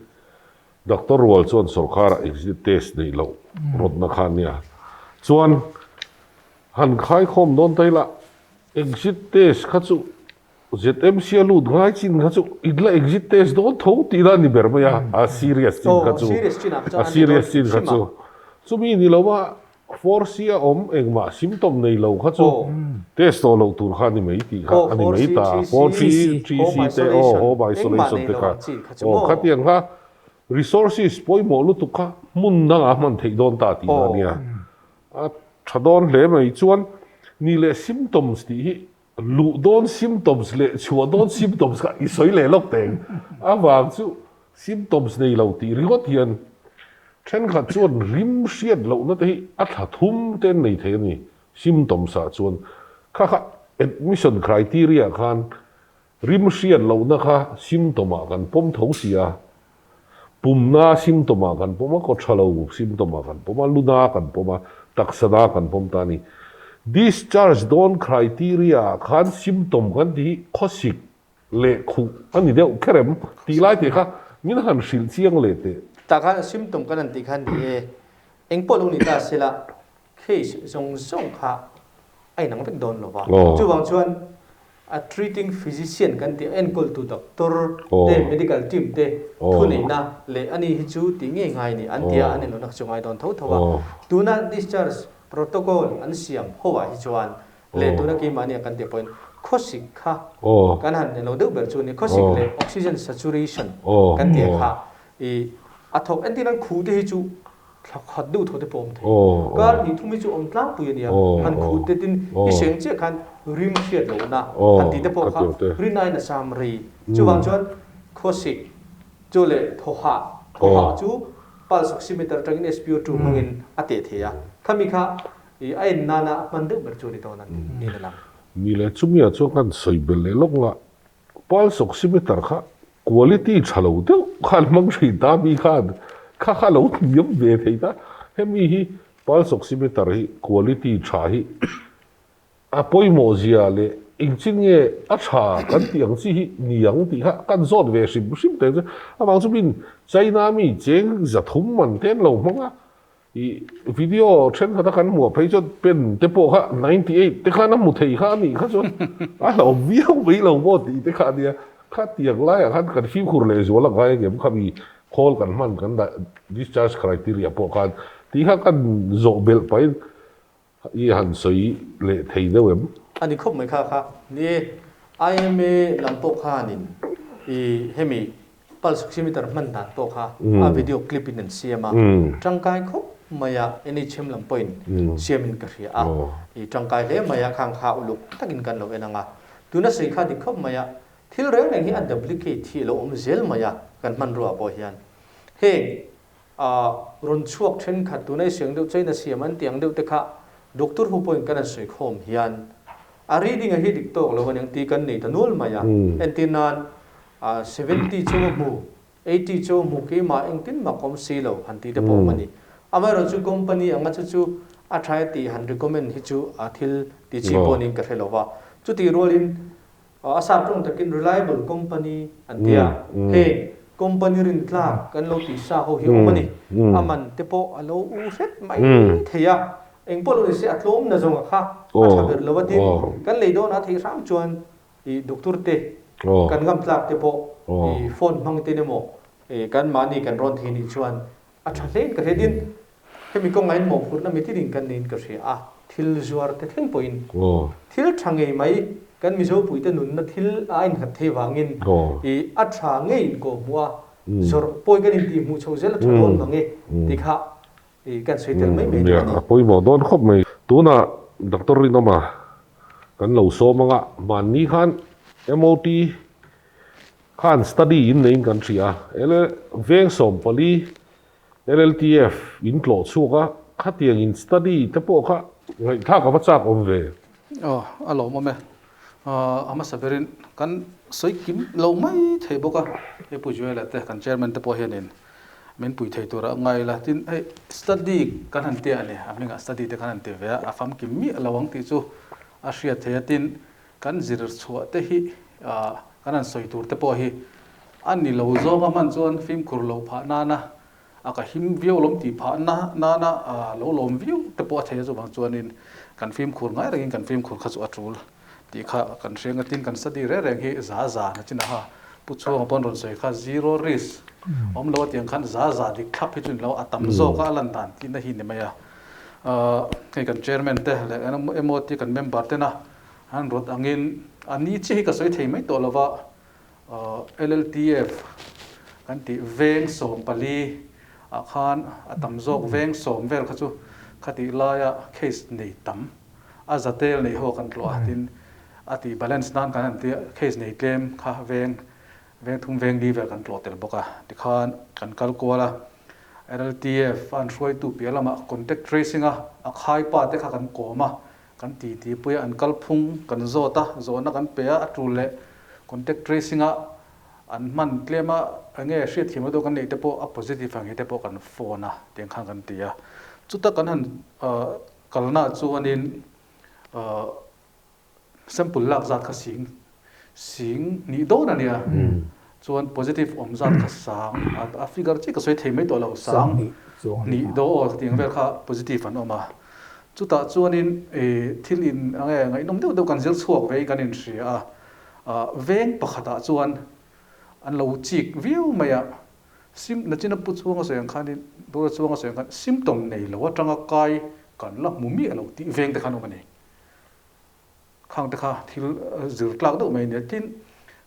doctor rual chuan sorkar ah exit test neih loh rawtna kha nia chuan han khaikhawm dawn ta ila exit test kha chu ZMC a lut ngai chin kha chu in la exit test dawn tho tih la ni ber mai a, a serious chin kha chu, a serious chin kha chu. Chumi ni lo a 4C a awm engmah symptom nei lo kha chu test tawh loh tur kha a ni mai tih kha a ni mai ta. 4C, 3C te aw home isolation te kha aw khatiang kha resources pawimawh lutuk kha hmun dangah a hman theih dawn ta tih kha a nia. A tha dawn hle mai chuan ni leh symptoms tih hi Luh dawn symptoms leh chhuah dawn symptoms kha i sawi leh lawk teng avang chu symptoms nei lo tih ringawt hian thenkhat chuan rim hriat lohna te hi a thla thum te an nei thei a ni symptoms ah chuan kha kha admission criteria khan rim hriat lohna kha symptom ah kan pawm tho si a. Pumna symptom ah kan pawm a, kaw tha lo symptom ah kan pawm a, luna kan pawm a, taksana kan pawm ta a ni. Discharge dawn criteria ah khan symptom kan tih hi khawsik leh khuh a ni deuh kher em tih lai te kha min han hrilh chiang leh teh. Tah khan symptom kan han tih khan ni e, eng pawh lo ni ta sela case zawng zawng kha a inang vek dawn lo va. Chuvang chuan A treating physician kan tih enkawltu doctor te, medical team te thuneihna leh ani hi chu tih ngei ngai a ni an tia an enawhna kha chu ngai dawn tho tho a. Tuna discharge. Protocol an siam ho ah hi chuan leh tuna keimahni a kan tih pawhin khawsik kha kan han eng lo deuh ber chu ni khawsik leh oxygen saturation kan tih kha i a thawk entir nan khuh te hi chu thla khat deuh thaw te pawh awm thei kar hnih thum hi chu awm tlangpui a nia han khuh te tin i hreng chiah khan rim hriat lohna han tih te pawh kha rinaiin a sam rei chuvang chuan khawsik Chu leh thawhah, thawhah chu pulse oximeter atangin SpO2 hmangin a teh thei a, khami kha i a en nana a hman deuh ber chu a ni dawn a ni niin a lang. Ni leh chumi ah chuan kan sawi belh leh lawk nga, pulse oximeter kha quality tha lo deuh khan hmang thin ta mi khan kha kha lo hniam ve thei ta, hemi hi pulse oximeter hi quality tha hi A pawimawh zia leh engchin nge a tha kan tih ang chi hi ni ang tih kha kan zawt ve hrim hrim teh chu. Amang chu min China mi cheng 300 man te an lo hmang a, ih video thenkhat a kan hmuh phei chuan pen te pawh kha 98 te khan a hmu thei kha a nih kha chuan a hlauh viau mai lo maw tih te kha a nia. Khatiang laiah khan kan fimkhur lehzual a ngai angem khami khawl kan hman kan dah discharge criteria pawh khan tih kha kan zawh belh pahin I han sawi leh thei deuh em? A ni khawp mai kha kha. Ni e, IMA lam pawh khanin i hemi pulse oximeter hman dan pawh kha a video clip in an siam a, tangkai khawp mai a, NHM lam pawhin siamin ka hria a, i tangkai hle mai a, khang kha uluk takin kan lo en ang a. Tuna sawi kha dik khawp mai a, thil reng reng hi a duplicate hi a lo awm zel mai a kan hmanrua pawh hian. Heng A rawn chhuak thenkhat tuna i siang deuh China siam an tih ang deuh te kha doctor ho pawhin kan han sawi khawm hian a reading a hi dik tawk lo aniang tih kan nei ta nual mai a. Entir nan 70 chu a hmu, 80 chu a hmu keimah engtin mah ka awm si lo han tih te pawh awm a ni. Amaherawhchu company anga chu chu a tha e tih han recommend hi chu a thil ti chi pawh niin ka hre lo va. Chutih rualin A sap tawng takin reliable company an ti a, heng company rintlak kan lo tih sa ho hi awm a ni. A man te pawh a lo u hret mai thei a, eng pawh lo ni se a tlawm na zawnga kha a tha ber lo a tin, kan lei dawn a theih hram chuan i doctor te kan ngam tlak te pawh i phone hmang ten emaw kan mahni kan rawn thei nih chuan A tha hlein ka hria tin, hemi kawngah hian mawhphurhna mitinin kan neiin ka hria a, thil zuar te thleng pawhin thil tha ngei mai kan Mizo puite nunna thil a innghat thei vangin i a tha ngei inkawhhmuh a, zawrh pawi kan intih hmuh chho zel a tha dawn mang e tih kha i kan sawi tel mai mai duh a ni. A pawimawh dawn khawp mai. Tunah Doctor Rinawma kan lo sawm anga hmanni khan MOT Khan study in neiin kan hria a, L veng 14 LLTF in tlawh chhuak a, khatiang in study te pawh kha ngaihthlak a va chak awm ve. Aw, a lawmawm e. A hmasa berin kan sawi kim lo mai thei bawk a, hei Pu Joel-a te kan chairman te pawh hianin min pui thei tura ngai ila, tin hei study kan han tia a ni, a hmingah study te kan han ti ve a, a famkim miah lo ang tih chu a hriat thei a, tin Kan zir chhuah te hi kan han sawi tur te pawh hi a ni lo zawng a hman chuan fimkhur lo phah nana a ka him viau lawm tih phah na nana lo lawm viau te pawh a thei a chuvang chuanin kan fimkhur ngai rengin kan fimkhur kha chu a tul tih kha kan hria ngatin kan study reng reng hi za za na chin aha Pu Chhuanga pawn rawn sawi kha zero risk awm lo a tiang khan za za dik thlap hi chu ni lo a tam zawk a a lan dan tihna hi ni mai a hei kan chairman te leh MOT kan member tena An rawt angin a ni chiah hi ka sawi thei mai tawh lova, LLTF kan tih veng 14 ah khan a tam zawk veng 10 vel kha chu khatih laia case nei tam a zatel nei ho kan tlawh a tin a tih balance nan kan han tia case nei tlem kha veng veng thum veng li vel kan tlawh tel bawk a tikhan kan kal kual a LLTF an hruaitu piah lamah contact tracing a a khaipa te kha kan kawm a Kan titi pui a, an kalphung kan zawt a, zawhna kan pe a, a tul leh contact tracing a an hman tlem a, enge hriatthiam lo deuh kan neih te pawh a positive ang hi te pawh kan phone a, tiang khan kan ti a. Chuta kan han kalna chuanin sample lak zat kha sing sing nih dawn a nia, chuan positive awm zat kha sang a figure chiah ka sawi thei mai tawh lo, sang hnih daw aw tiang vel kha positive an awm a, chutah chuanin thil in enge ngaihnawm deuh deuh kan zir chhuak ve in kan inhria a, veng pakhatah chuan an lo chik viau mai a, sim nachina pu chhuanga sawi ang khanin dawra chhuanga sawi ang khan symptom nei lo atanga kai. kan la hmu miah lo tih veng te khan awm a ni. Khang te kha thil zir tlak deuh mai a nia. Tin,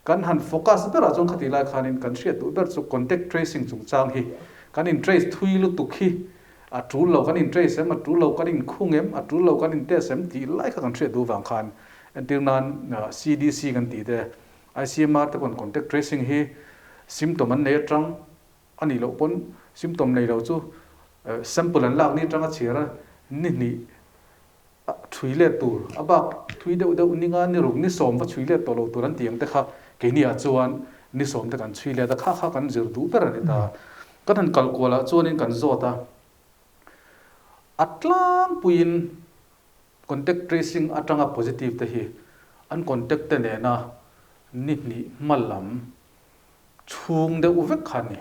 kan han focus berah chuan khatih lai khanin kan hriat duh ber chu contact tracing chungchang hi kan in trace thui lutuk hi a tul lo, kan in trace em a tul lo, kan in khung em a tul lo, kan in test em tih lai kha kan hriat duh vang khan entir nan CDC kan tih te, ICMR te pawn contact tracing hi symptom an nei atang a nih loh pawn symptom nei lo chu sample an lak ni atanga chhiar a ni hnih chhui let tur a bak thui deuh deuh ninga ni ruk ni sawm va chhui let tawh lo tur an tih ang te kha keini ah chuan ni sawm te kan chhui let a kha kha kan zir duh ber a ni ta. Kan han kal kual ah chuanin kan zawt a, a tlangpuiin contact tracing atanga positive te hi an contact te nena ni hnih hma lam chhung deuh vek kha a ni.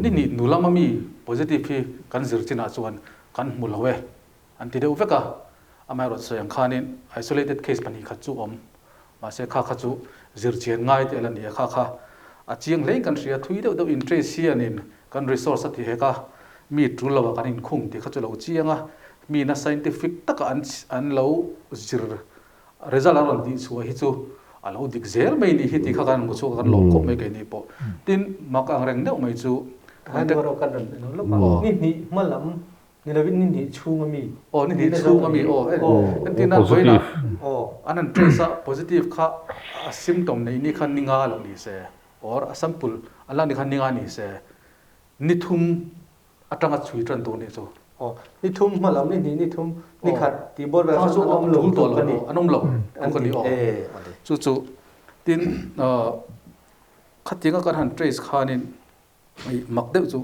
Ni hnih hnu lama mi positive hi kan zir chinah chuan kan hmu lo e. An ti deuh vek a, amaherawhchu sawi ang khanin isolated case 2 khat chu awm, mahse kha kha chu zirchian ngai te la ni a, kha kha a chiang hlein kan hria, thui deuh deuh in trace hianin kan resource a ti hek a, mi tul lo ah kan inkhung tih kha chu lo chiang a, mi na scientific taka an an lo zir result a rawn tih chhuah hi chu a lo dik zel mai ni hi tih kha kan hmu chhuak a, kan lawm khawp mai keini pawh. Tin, mak ang reng deuh mai chu Kan rawn lawk a, ni hnih hma lam Ni lovin ni hnih chhung a mi. Aw ni hnih chhung a mi aw. Entir nan vawiinah an han trace a positive kha a symptom neih ni kha ni nga lo ni se or a sample an lak ni kha ni nga ni se ni thum atanga chhui tan tur nih chu. Aw ni thum hma lam ni hnih ni thum ni khat tih bawr vel kha an awm lo tluk a ni. An awm lo tluk a ni aw. Chu chu tin khatianga kan han trace khanin Hei mak deuh chu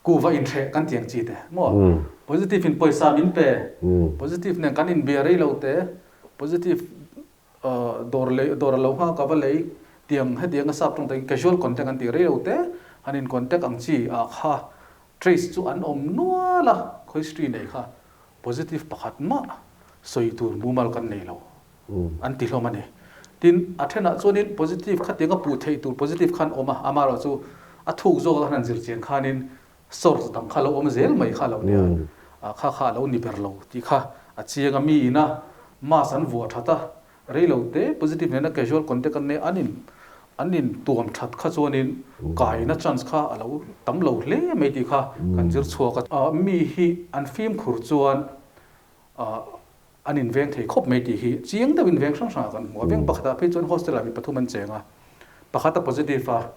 kuva inhreh kan tih ang chi te maw? Positive in pawisa min pe, positive nen kan inbia rei lo te, positive dawr lei dawr a lo nghak a va lei tiang hetiang a sap tawng takin casual contact an tih rei lo te han in contact ang chi ah kha trace chu an awm nual a, history nei kha positive pakhat mah sawi tur mumal kan nei lo. An ti hlawm a ni. Tin, a thenah chuanin positive khatiang a puh theih tur positive khan awm a, amaherawh chu a thuk zawk a khan han zir chian khanin source dang kha lo awm zel mai kha a lo nia, kha kha a lo ni ber lo tih kha a chiang a. Mi ina mask an vuah that a, rei lo te positive nena casual contact an nei an in an in tuam that kha chuanin kaina chance kha a lo tam lo hle mai tih kha kan zir chhuak a. Mi hi an fimkhur chuan An inveng thei khawp mai tih hi chiang deuhin veng hrang hrangah kan hmu a. Veng pakhatah phei chuan hostel-ah mi pathum an cheng a, pakhat a positive a,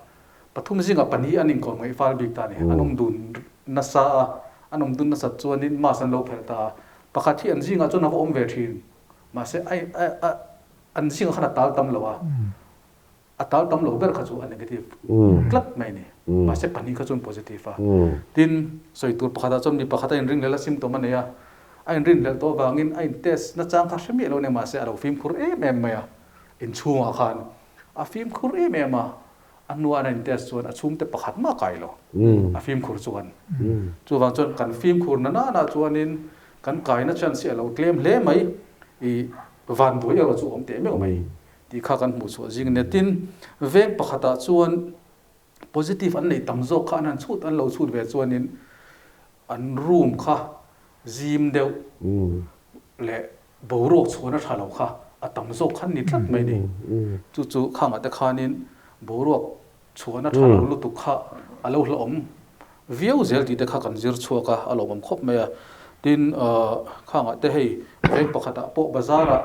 pathum zingah pahnih an inkawm ngaih fal bik ta a ni. An awm dun nasa a, an awm dun nasat chuanin mask an lo phelh ta a. Pakhat hi an zingah chuan a va awm ve thin, mahse an zingah khan a tal tam lo a. A tal tam lo ber kha chu a negative tlat mai a ni. Mahse pahnih kha chuan positive a. Tin, sawi tur pakhatah chuan mi pakhat a inringhlel a symptom a nei a, a inrinhlelh tawh avangin a in test nachang kha hre miah lo a ni mahse a lo fimkhur em em mai a, inchhungah khan a fimkhur em em a, a hnuah an in test chuan a chhungte pakhat mah kai lo, a fimkhur chuan. Chuvang chuan kan fimkhur na nana chuanin kan kaina chance hi a lo tlem hle mai, i vanduai erawh chu awm teh meuh mai. Tih kha kan hmuh chhuah zing nia. Tin, veng pakhatah chuan positive an neih tam zawk kha an han chhut an lo chhut ve chuanin an room kha zim deuh leh boruak chhuahna tha lo kha a tam zawk khan ni tlat mai ni. Chu chu khangah te khanin boruak chhuahna tha lo lutuk kha a lo hlauhawm viau zel tih te kha kan zir chhuak a, a lawmawm khawp mai a. Tin, khangah te hei veng pakhatah pawh bazar-ah,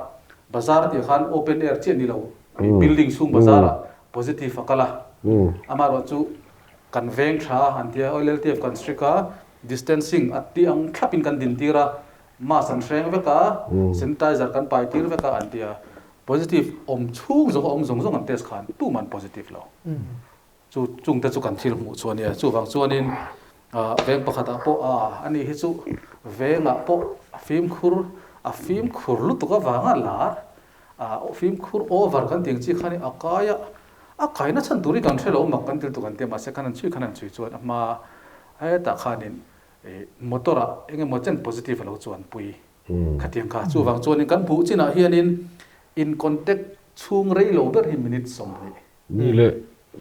bazar tih khan open air chiah ni lo, building chhung bazar-ah positive a kal a. Amaherawh chu kan veng tha an tia, LLTF kan strict a, distancing a tih ang thlapin kan din tir a, mask an hreng vek a, sanitizer kan pai tir vek a an tia. Positive awm chhung zawng a awm zawng zawng an test khan tumah an positive lo. Chu chungte chu kan thil hmuh chu a nia. Chuvang chuanin veng pakhatah pawh a ani hi chu vengah pawh a fimkhur a fimkhur lutuk avanga lar a fimkhur over kan tih ang chi khan a kai a, a kaina chhan tur hi kan hre lo mak kan ti lutuk an ti a mahse khan an chhui khan an chhui chuan a hma hetah khanin motor ah eng emaw chen positive a lo chuanpui. Khatiang kha chuvang chuanin kan hmuh chinah hianin in contact chhung rei lo ber hi minute 20. Ni le,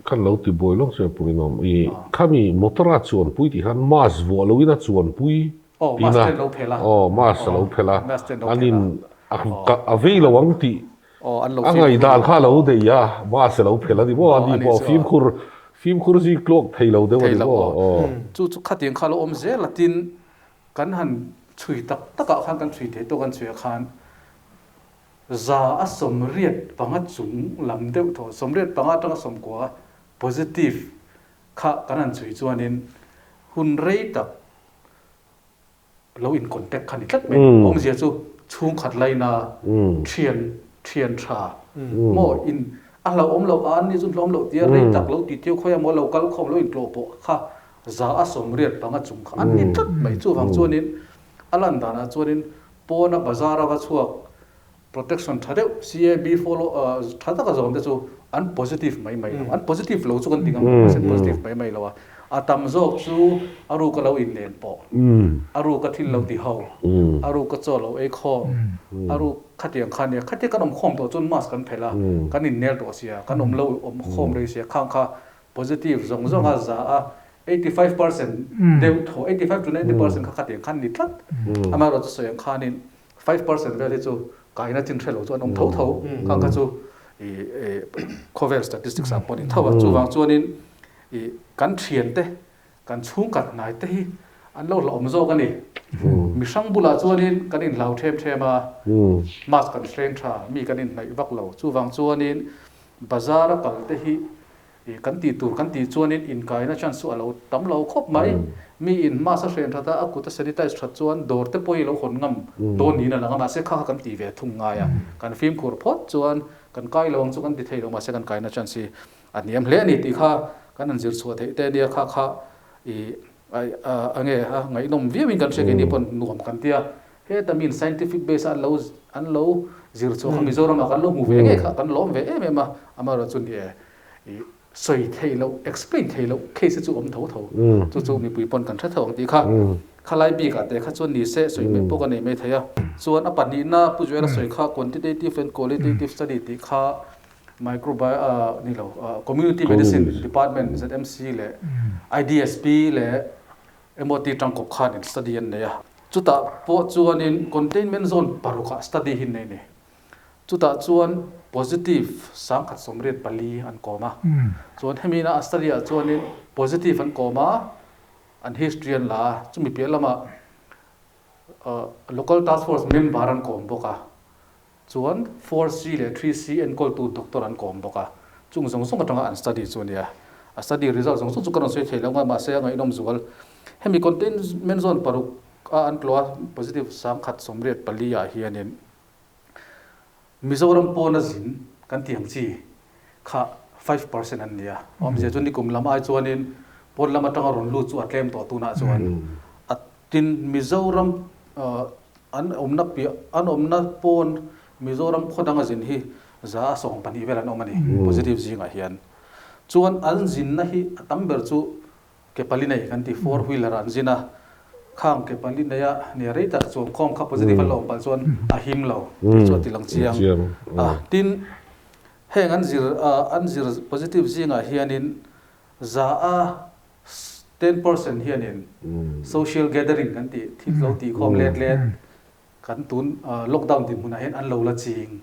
khan lo ti buai lawk che Purinawm. I khami motor a chuanpui tih khan mask vuah loin a chuanpui. Aw, mask te an lo phelh a. Aw, mask a lo phelh a. An in a vei lo ang tih a ngaihdan kha a lo nei a, mask a lo phelh a ni maw? Ani pawh fimkhur, fimkhur zik tluak thei lo deuh a ni maw? Aw. Chu chu khatiang kha a lo awm zel a, tin kan han chhui tak takah khan kan chhui thei tawk an chhui ah khan 85% chung lam deuh thaw, 85 atanga 90 positive kha kan han chhui chuanin hun rei tak lo in contact kha ni tlat mai. Awmzia chu chhungkhat laina thian thian tha maw in a hlauhawm loh a an ni chu hlauhawm loh tia rei tak lo ti tiu khawi a maw lo kal khawm lo in tlawh pawh kha 85% chung kha an ni tlat mai. Chuvang chuanin a lan danah chuanin pawna bazar a va chhuak Protection tha deuh CAB follow tha taka zawm te chu an positive mai mai lo. An positive lo chu kan ti ngam lo mahse an positive mai mai lo a. A tam zawk chu a ruka lo inlen pawh, a ruka thil lo ti ho, a ruka chaw lo ei khawm, a ruk khatiang kha nia. Khatia kan awm khawm tawh chuan mask kan phelh a, kan innel tawh sia, kan awm lo awm khawm rei sia khang kha positive zawng zawng a za a, 85% deuh thaw, 85 to 90% kha khatiang khan ni tlat. Amaherawhchu sawi ang khanin 5% vel hi chu kaina chin hre lo chu an awm tho tho khang kha chu i khawvel statistics ah pawh a ni tho a chuvang chuanin i kan thian te kan chhungkhat hnai te hi an lo hlauhawm zawk a ni mihrang bulah chuanin kan inhlau them them a mask kan hreng tha mi kan inhnaih vak lo chuvang chuanin bazar a kal te hi Ih, kan tih tur kan tih chuanin inkaina chance chu a lo tam lo khawp mai. Mi in mask a hren that a, a kut a sanitize that chuan dawr te pawh hi lo hawn ngam dawn niin a lang a, mahse kha kha kan ti ve thung ngai a. Kan fimkhur phawt chuan kan kai lo ang chu kan ti thei lo, mahse kan kaina chance hi a hniam hle a ni tih kha kan han zir chhuah theih te ania, kha kha ih a nge a ngaihnawm viauin kan hria keini pawn nuam kan ti a. Heta miin scientific base a an lo an lo zir chhuah kha Mizoramah kan lo hmu ve ngei kha kan lawm ve em em a, amaherawhchu chu ni e i sawi theih loh explain theih loh case hi chu awm tho tho chu chu mipui pawn kan hre tho ang tih kha khalai bikah te kha chuan ni se sawi mai pawh ka nei mai thei a. Chuan a pahnihna Pu Joel a sawi kha quantitative and qualitative study tih kha microbi ni lo community medicine department ZMC leh IDSP leh MOT tangkawp khanin study an nei a, chutah pawh chuanin containment zone parukah study hi nei a ni. Chutah chuan positive 1084 an kawm a, chuan hemi ina a study ah chuanin positive an kawm a, an history an la a, chumi piah lamah local task force member an kawm bawk a. Chuan 4C leh 3C enkawltu doctor an kawm bawk a, chung zawng zawng atanga an study chu a nia. A study result zawng zawng chu ka rawn sawi thei lo nga, mahse a ngaihnawm zual. Hemi containment zone paruk a an tlawh a, positive 1084 ah hianin Mizoram pawna zin kan tih ang chi kha 5% an ni a. Awmzia chu nikum lam ai chuanin pawn lam atanga rawn lut chu a tlem tawh tunah chuan a Tin, Mizoram an awmna piah, an awmna pawn Mizoram khaw danga zin hi 120 vel an awm a ni, positive zingah hian. Chuan an zinna hi a tam ber chu ke pali nei kan ti, four wheeler ah an zin a, khang ke pali neia nia rei tak chuan khawm kha positive an lo awm palh chuan a him lo tih chu a ti lang chiang a. Tin, heng an zir, an zir positive zingah hianin za a 10% hianin social gathering kan tih thil lo tih khawm let let kan tun lockdown dinhmunah hian an lo la ching.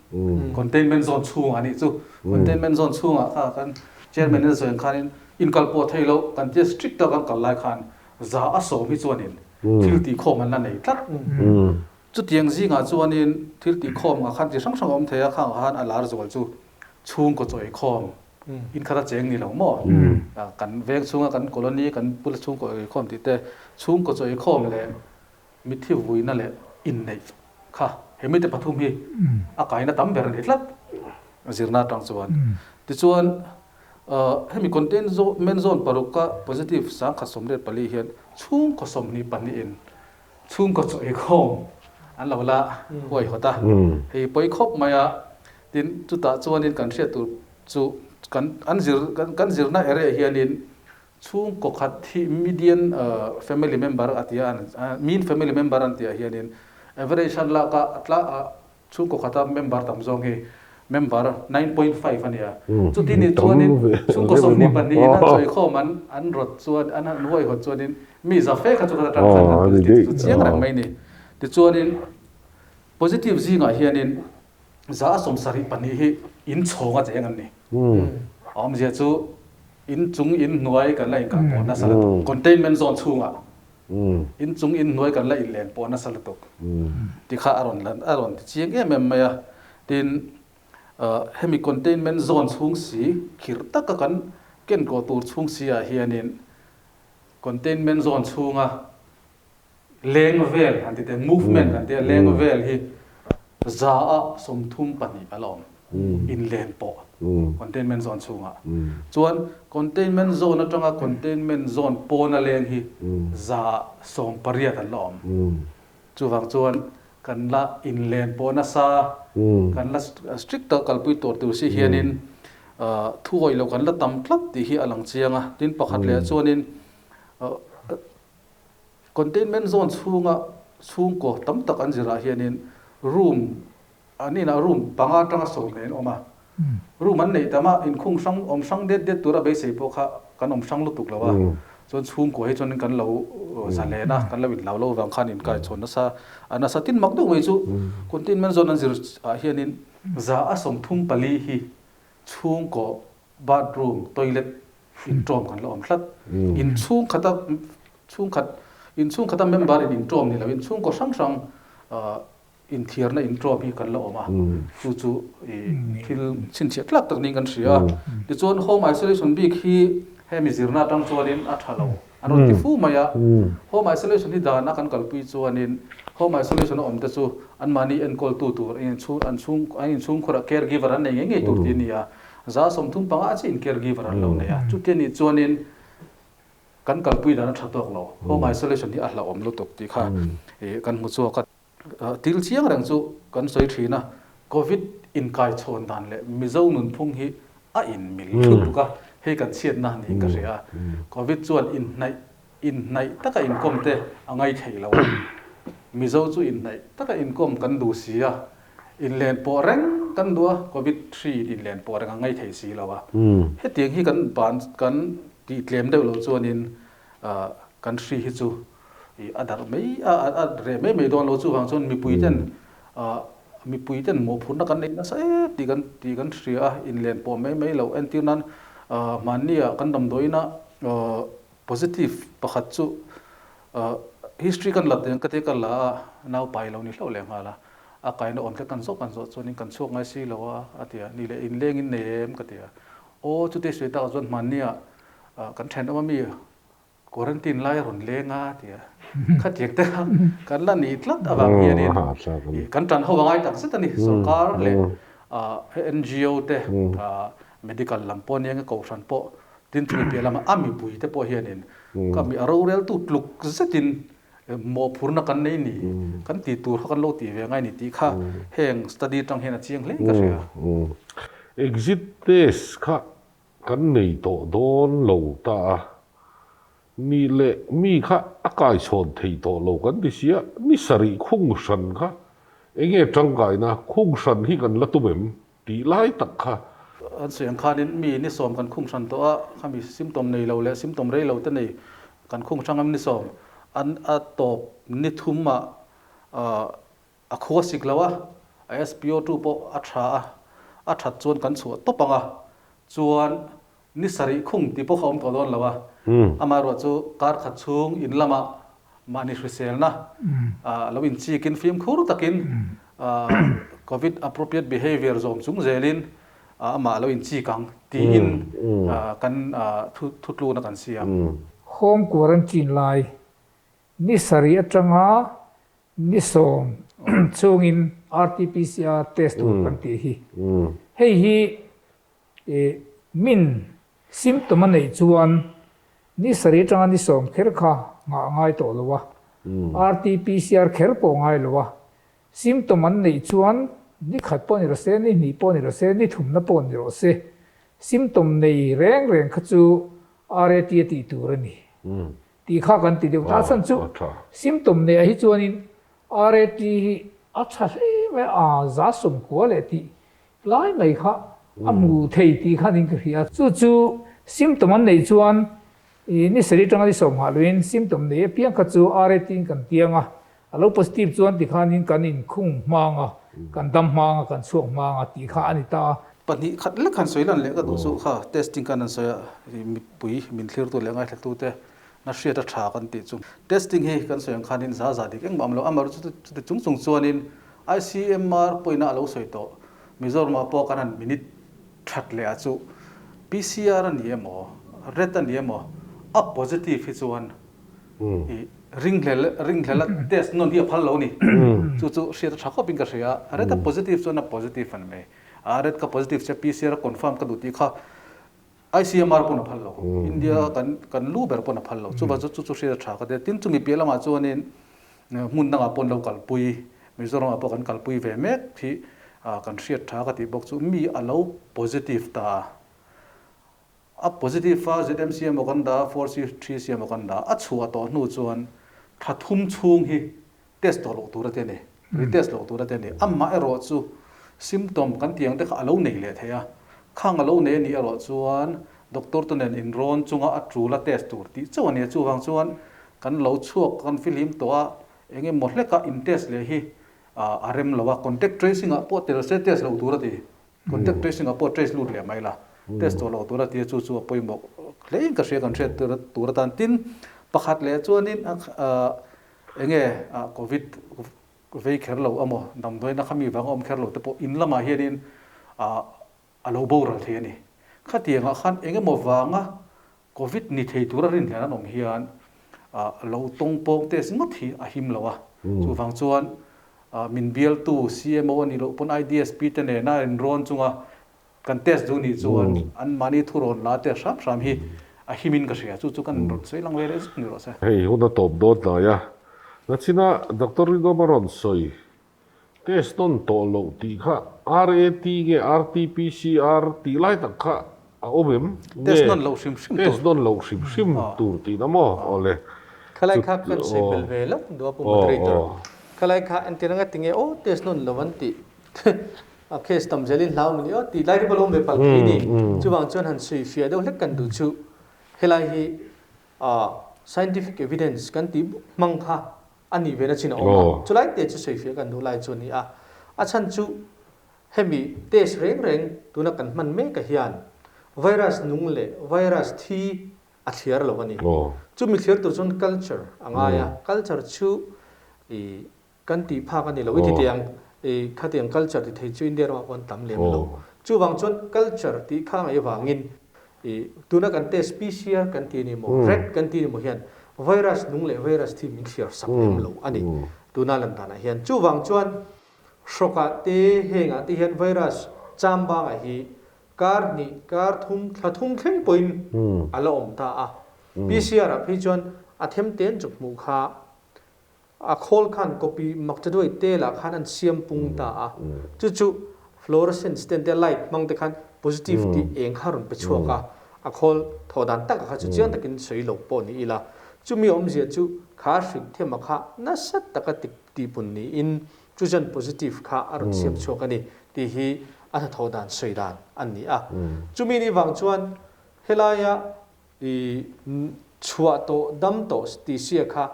Containment zone chhungah nih chu. Containment zone chhungah kha kan chairman in a sawi ang khanin inkal pawh thei lo kan tia strict taka kan kal lai khan 100% hi chuanin thil tih khawm an la nei tlat. Chutiang zingah chuanin thil tih khawm ah khan chi hrang hrang a awm thei a, khangah khan a lar zual chu chhungkaw chaw ei khawm in khat a cheng ni lo maw? Kan veng chhunga kan colony kan bula chhungkaw ei khawm tih te, chhungkaw chaw ei khawm leh mitthi vuina leh inneih kha he mite pathum hi a kaina tam ber a ni tlat zirna atang chuan. Tichuan hemi containment zone paruk a positive 1084 hian chhungkaw 22 in chhungkaw chaw ei khawm an lo la huaihawt a, hei pawi khawp mai a. Tin, chutah chuanin kan hriat tur chu kan an zir kan zirna area hianin chhungkaw khat hi median family member a tia an mean family member an tih ah hianin average an lak a a tla a chhungkaw khata member tam zawng hi Member 9.5 a nia. Chuti nih chuanin chhungkaw 22 in an sawi khawm an an rawt chuan an han huaihawt chuanin mi za fe kha chu khat atang khan an positive chu chiang reng mai ni. Tichuanin positive zingah hianin 74% hi in chhawng a cheng an ni. A awmzia chu in chung in hnuai kan la inkah pawh nasa lutuk. Containment zone chhungah in chung in hnuai kan la inlen pawh nasa lutuk ti kha a rawn lan a rawn ti chiang em em mai a. Tin, hemi containment zone chhung si khirh taka kan ken kawh tur chhung si ah hianin containment zone chhunga leng vel han ti teh movement han tia leng vel hi 132% a la awm inlen pawh containment zone chhungah chuan containment zone atanga containment zone pawna leng hi 18% an la awm. Chuvang chuan kan la inlen pawh nasa, kan la strict taka kalpui tur tur si hianin thu awih loh kan la tam tlat tih hi a lang chiang a. Tin pakhat leh chuanin containment zone chhunga chhungkaw tam tak an zirah hianin room an inah room panga atanga sawm nen awm a. Room an neih tam a, inkhung hrang awm hrang det det tura beisei pawh kha kan awm hrang lutuk lo a. Chuan chhungkua hi chuanin kan lo zalen a, kan lo inhlau lo vang khan inkai chhawn nasa a nasa tin mak deuh mai chu containment zone an zir ah hianin 34% hi chhungkaw bathroom toilet inṭawm kan la awm tlat. Inchhung khata chhungkhat inchhung khata member in inṭawm ni loin chhungkaw hrang hrang inthiarna inṭawm hi kan la awm a, chu chu thil chhinchhiah tlak tak niin kan hria a. Tichuan home isolation bik hi hemi zirna atang chuanin a tha lo an rawn ti fu mai a. Home isolation hi dan a kan kalpui chuanin home isolation a awm te chu anmahni enkawltu tur an inchhung an inchhungkhurah caregiver an nei ngei ngei tur tih a ni a. 35% chiah in caregiver an lo nei a. Chuti anih chuanin kan kalpui dan a tha tawk lo. Home isolation hi a hlauhawm lutuk tih kha kan hmu chhuak a. Thil chiang reng chu kan sawi thin a, Covid inkaichhawn dan leh Mizo nunphung hi a inmil lutuk a, hei kan chhiatna niin ka hria a. Covid chuan inhnaih inhnaih taka inkawm te a ngai thei lo a, Mizo chu inhnaih taka inkawm kan duh si a, inlen pawh reng kan duh a, Covid hri inlen pawh reng a ngai thei si lo a. Hetiang hi kan ban kan tihtlem deuh loh chuanin kan hri hi chu a darh mai a a reh mai mai dawn lo chuvang chuan mipui ten mipui ten mawhphurhna kan neih nasa em tih kan tih kan hria a inlen pawh mai mai lo entir nan mahni ah kan damdawiin a positive pakhat chu history kan la teng ka te ka la a nau pai lo ni hlauh leh nghal a a kaina awm te kan zawh kan zawh chuanin kan chhuak ngai si lo a a ti a ni leh inleng in nei em ka ti a aw chuti sawi takah chuan mahni ah kan thenawm ami Quarantine lai a rawn leng a ti a, khatiang te kha kan la nih tlat avang hianin kan tan ho a ngai tak zet a ni. Sorkar leh NGO te, medical lam pawh nia nge kohhran pawh tin chumi piah lama a mipui te pawh hianin ka mi a roreltu tluk zetin mawhphurna kan nei ni, kan tih tur kha kan lo tih ve ngai ni tih kha heng study atang hian a chiang hle ka hria. Exit test kha Kan nei tawh dawn lo ta a, ni leh mi kha a kaichhawn thei tawh lo kan ti sia, ni sarih khung hran kha enge tangkaina khung hran hi kan la tum em tih lai tak kha. An sawi ang khanin mi ni sawm kan khung hran tawh a, khami symptom nei lo leh symptom rei lo te nei kan khung hrang em ni sawm an a tawp ni thum ah A khua sik lo a, a SPO2 pawh a tha a, a that chuan kan chhuah tawp ang a, chuan ni sarih khung tih pawh kha awm tawh dawn lo a, amaherawh chu kar khat chhung in lamah mahni hriselna lo inchikin fimkhur takin Covid appropriate behaviour zawm chung zelin amah lo inchik ang tiin kan thutlukna kan siam. Home quarantine lai ni sarih atanga Ni sawm chungin RT-PCR test tur kan tih hi. Hei hi min symptom a neih chuan ni sarih atanga ni sawm kher kha nghah a ngai tawh lo a, RT-PCR kher pawh a ngai lo a. Symptom an neih chuan ni khat pawh ni rawh se, ni hnih pawh ni rawh se, ni thumna pawh ni rawh se, symptom nei reng reng kha chu RAT a tih tur a ni. Tih kha kan ti deuh ta chhan chu symptom neih ah hi chuanin RAT hi a tha hle mai a, 90% leh tih lai mai kha a hmu thei tih khan in ka hria. Chu chu symptom an neih chuan i ni sarih atanga ni sawmhah luiin symptom nei apiang kha chu RAT in kan tiang a, a lo positive chuan tikhanin kan inkhung hmang a, kan dam hmang a, kan chhuak hmang a tih kha a ni ta a. Pahnih khat lek han sawi lan leh ka duh chu kha testing khan an sawi a, mipui min thlirtu leh ngaithlatute na hriat a tha kan tih chu. Testing hi kan sawi ang khanin za za dik engmah awm lo, amaherawhchu chuti chung chung chuanin ICMR pawhin a lo sawi tawh, Mizoramah pawh kan han minute that leh ah chu PCR a ni emaw, ret a ni emaw, a positive hi chuan i ringhlel ringhlel a test nawn hi a phal lo ni. Chu chu hriat a tha khawp in ka hria a, ret a positive chuan a positive a ni mai. A ret ka positive che PCR a confirm ka duh tih kha ICMR pawn a phal lo, India kan kan lu ber pawn a phal lo. Chuvang chu chu chu hriat a tha ka ti a. Tin chumi piah lamah chuanin hmun dangah pawn lo kalpui, Mizoramah pawh kan kalpui ve mek hi kan hriat tha ka tih bawk chu mi a lo positive ta a. A positive a ZMC emaw kan dah a, 4C, 3C emaw kan dah a, a chhuah tawh hnu chuan thla thum chhung hi test tawh loh tur a ti a ni, retest loh tur a ti a ni. Amah erawh chu symptom kan tih ang te kha a lo nei leh thei a, khang a lo nei a nih erawh chuan doctor te nen inrawn chunga a tul a test tur tih chauh a ni a, chuvang chuan kan lo chhuak kan fihlim tawh a, eng emaw hleka in test leh hi a rem lo a, contact tracing ah pawh tel se test loh tur a ti. Contact tracing ah pawh trace lut leh mai la, test tawh loh tur a ti a, chu chu a pawimawh hle in ka hria kan hriat tur atan. Tin, pakhat leh chuanin eng nge covid vei kher lo emaw damdawiina kha mi vang a awm kher lo te pawh in lamah hianin a lo boral thei a ni. Khatiangah khan eng emaw vanga Covid ni thei tura rin hian an awm hian lo tawng pawng test ngawt hi a him lo a. Chuvang chuan min bialtu CMO a nih loh pawn IDSP te nena inrawn chunga kan test duh nih chuan anmahni thurawn la test hram hram hi a himin ka hria. Chu chu kan rawn sawi lang ve leh zuk ni rawh se. Hei hun a tawp dawn hnai a, nachina Doctor Rinawma rawn sawi Test nawn tawh loh tih kha RAT nge RTPCR tih lai tak kha a awm em? Nge Test nawn loh hrim hrim tur. Test nawn loh hrim hrim tur tihna maw? Awle. Khalai kha kan sawi bel ve lo duh a Pu Moderator. Khalai kha entir anga tinge aw test nawn lo an tih a case tam zelin hlau mawni aw tih lai hi pawh lo awm ve palh thei ni. Chuvang chuan han sawi fiah deuh hlek kan duh chu helai hi scientific evidence kan tih hmang kha a nih ve na chin a awm a, chulai te chu sawifiah kan duh lai chu a ni a. A chhan chu hemi test reng reng tuna kan hman mek ah hian virus nung leh virus thi a thliar lo a ni. Chumi thliar tur chuan culture a ngai a, culture chu i kan tih phak a ni lo. I ti teh ang i khatiang culture ti thei chu India ramah pawh an tam lem lo. Chuvang chuan culture tih kha ngaih avangin I tuna kan test PCR kan ti a ni maw, rat kan ti a ni maw hian virus nung leh virus thi min thliar sak lem lo a ni tuna lan danah hian. Chuvang chuan hrawkah te hengah te hian virus cham bangah hi kar hnih, kar thum, thla thum thleng pawhin a la awm ta a. PCR ah phei chuan a them ten chawp hmuh kha A khawl khan copy mak ta duai te lah khan an siam pung ta a, chu chu fluorescence ten te light hmang te khan positive tih eng kha rawn pe chhuak a, a khawl thawh dan tak ah kha chu chiang takin sawi lo pawh ni ila, chumi awmzia chu kha hrik thema kha nasa taka ti tihpun niin chu chuan positive kha a rawn siam chhuak a ni tih hi a hnathawh dan sawi dan a ni a. Chumi ni vang chuan helaia I chhuah tawh dam tawh tih sia kha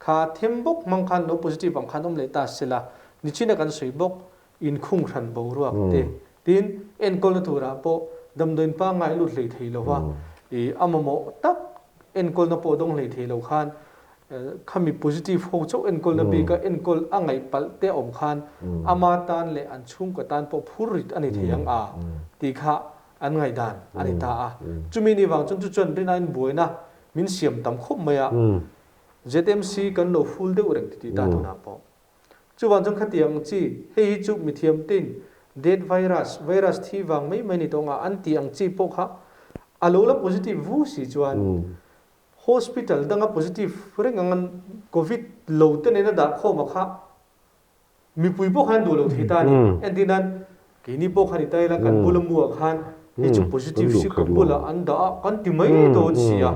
kha them bawk hmang khan lo positive ang khan awm leh ta sela nichina kan sawi bawk inkhung hran boruak te tin enkawlna turah pawh damdawiin pangngai lut hlei thei lova i a mamawh tak enkawlna pawh dawng hlei thei lo khan khami positive ho chauh enkawlna bika enkawl a ngaih palh te awm khan ama tan leh an chhungkaw tan pawh phur rit a ni thei ang a tih kha an ngaihdan a ni ta a. Chumi ni vang chuan chu chuan rinaiin buaina min siam tam khawp mai a, ZMC kan lo ful deuh reng titih ta tunah pawh. Chuvang chuan khatiang chi, hei hi chu mithiam tein dead virus, virus thi vang mai mai ni tawh anga an tih ang chi pawh kha a lo la positive vu si chuan hospital danga positive reng ang an covid lo te nena dah khawm a kha Mipui pawh khan duh lo thei ta a ni. Entir nan, keini pawh khan i tai la, kan bula muah khan hei chu positive hri kan bulah an dah a, kan ti mai dawn si a.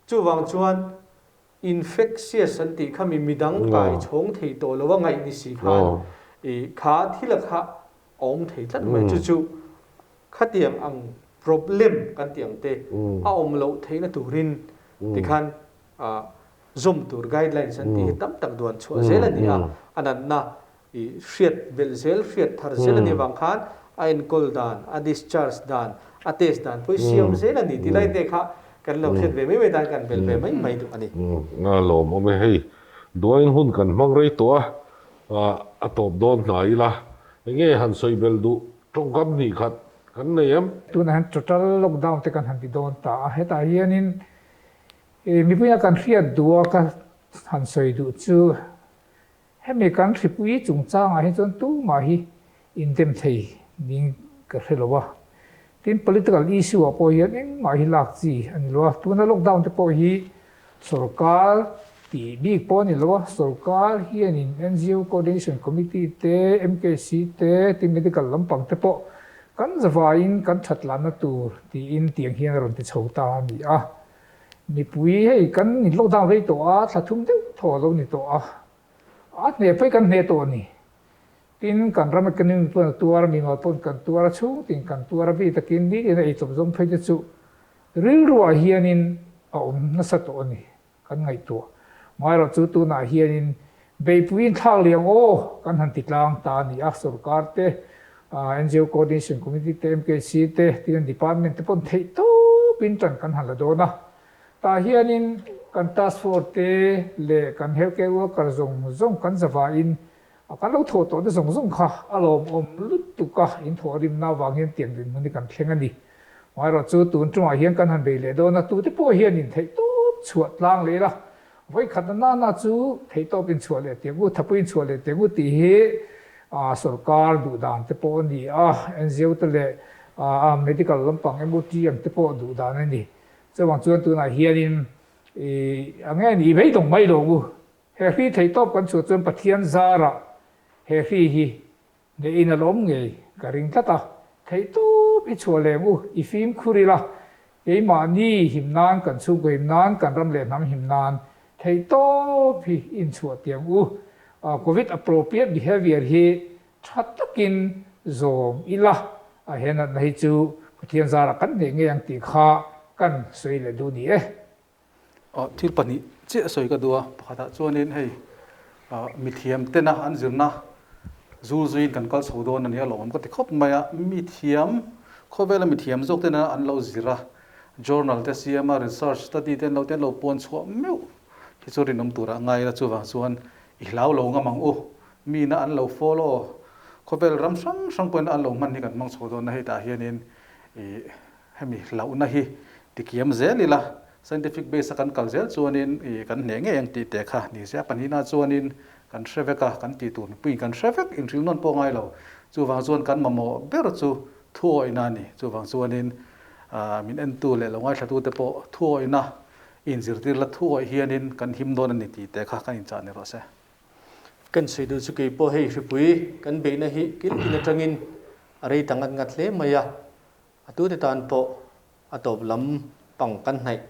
Chuvang chuan infectious an tih kha mi midang kai chhawng thei tawh lo a ngaih ni si khan i kha thil a kha a awm thei tlat mai. Chu chu. Khatiang ang problem kan tih ang te a awm loh theihna turin tikhan zawm tur guidelines an tih hi tam tak duan chhuah zel a ni a, a natna i hriat belh zel, hriat thar zel a nih avang khan a enkawl dan, a discharge dan, a test dan pawh hi siam zel a ni tih lai te kha kan lo hriat ve mai mai dan kan belh ve mai mai duh a ni. A lawmawm e, hei duain hun kan hmang rei tawh a, a tawp dawn hnai ila, enge han sawi belh duh tawngkam hnih khat kan nei em? Tunah hian total lockdown te kan han ti dawn ta a, hetah hianin mipuia kan hriat duh a ka han sawi duh chu Hemi kan hripui chungchangah hi chuan tumah hi indem thei ning ka hre lo a. Tin, political issue ah pawh hian engmah hi lak chi a ni lo a. Tuna lockdown te pawh hi sorkar tih bik pawh a ni lo a. Sorkar hianin NGO Coordination Committee te, MKC te, tin medical lampang te pawh kan zavaiin kan thatlanna tur tiin tiang hian a rawn ti chho ta a ni a. Mipui hei kan in lockdown rei tawh a, thla thum deuh thaw a lo ni tawh a, a hneh pawh hi kan hneh tawh a ni. Tin, kan ram economy pawn a tuar a, mimal pawn kan tuar a, chhungtin kan tuar a, bik takin nitin a eichawp zawng phei te chu rilruah hianin a awm nasa tawh a ni. Kan ngaihtuah. Maherawh chu tunah hianin beipui inthlak liang aw kan han ti tlang ta a ni a, sorkar te, NGO Coordination Committee te, MKC te, tin department te pawn theih tawpin tan kan han la dawn a. Tah hianin kan task force te leh kan healthcare worker zawng zawng kan zavain kan lo thawh tawhna zawng zawng kha a lawmawm lutuk a, in thawhrimna avang hian tiang dinhmun hi kan thleng a ni. Maherawh chu tun tungah hian kan han bei leh dawn a, tute pawh hianin theihtawp chhuah tlang leh ila, vawikhat na nana chu theihtawp inchhuah leh tiang u, thapui inchhuah leh tiang u tih hi sorkar duh dan te pawh a ni a, NGO te leh medical lampang MOT ang te pawh duh dan a ni. Chuvang chuan tunah hianin a nge ni beidawng mai lo u, he hri theihtawp kan chhuah chuan Pathian zarah he hri hi Neihin a lawm ngei ka ring tlat a, theihtawp i chhuah leng u, i fimkhur ila, keimahni him nan, kan chhungkaw him nan, kan ram leh hnam him nan theihtawp hi inchhuah tiang u. Covid appropriate behavior hi tha takin zawm ila, a he natna hi chu Pathian zarah kan hneh ngei ang tih kha kan sawi leh duh ni e. Thil pahnih chiah sawi ka duh a, pakhatah chuanin hei mithiam tena an zirna zul zuiin kan kal chho dawn a ni a lawmawm ka ti khawp mai a, mithiam khawvela mithiam zawk tena an lo zir a, journal te siam a, research study te an lo te an lo puan chhuah meuh hi chu rinawm turah a ngai a, chuvang chuan i hlau lo ngam ang u, mina an lo follow khawvel ram hrang hrang pawhin an lo hman hi kan hmang chho dawn a, hetah hianin ih Hemi hlauhna hi tikiam zel ila, scientific base a kan kal zel chuanin ih kan hneh ngei ang tih teh kha ni se. A pahnihna chuanin kan hre vek a, kan tih tur mipuiin kan hre vek, inhrilh nawn pawh ngai lo. Chuvang chuan kan mamawh ber chu thuawihna a ni. Chuvang chuanin min entu leh lo ngaithlatute pawh thuawihna inzirtir la thuawih hianin kan him dawn a ni tih teh kha kan inchah ni rawh se. Kan sawi duh chu kei pawh hei hripui kan beihna hi kiltin atangin a rei ta ngat ngat hle mai a. A tute tan pawh a tawp lam pang kan hnaih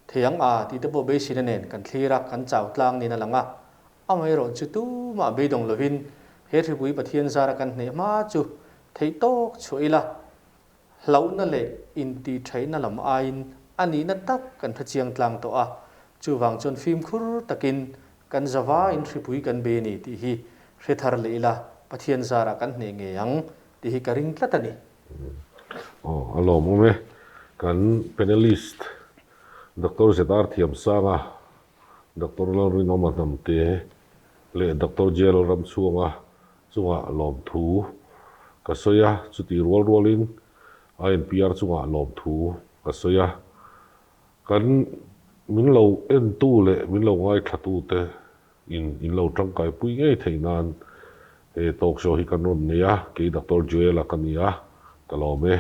thei ang a tih te pawh beiseina nen kan thlir a, kan chau tlang niin a lang a. Amaherawh chu tumah beidawng lovin he hripui Pathian zara kan hnaih hma chu theih tawk chhuah ila, hlauhna leh intihṭhaihna lam aiin a nihna tak kan hrechiang tlang tawh a, chuvang chuan fimkhur takin kan zavaiin hripui kan bei a ni tih hi hre thar leh ila, Pathian zarah kan hneh ngei ang tih hi ka ring tlat a ni. Aw, a lawmawm e. Kan panelist Doctor ZR Thiamsanga, Doctor Lalrinawma Hnamte leh Doctor JL Ramchhuanga chungah lawmthu ka sawi a, chutih rual rualin INPR chungah lawmthu ka sawi a. Kan min lo entu leh min lo ngaithlatute In in lo tangkai pui ngei theih nan he talk show hi kan rawn nei a, kei Doctor Joel-a ka ni a, ka lawm e.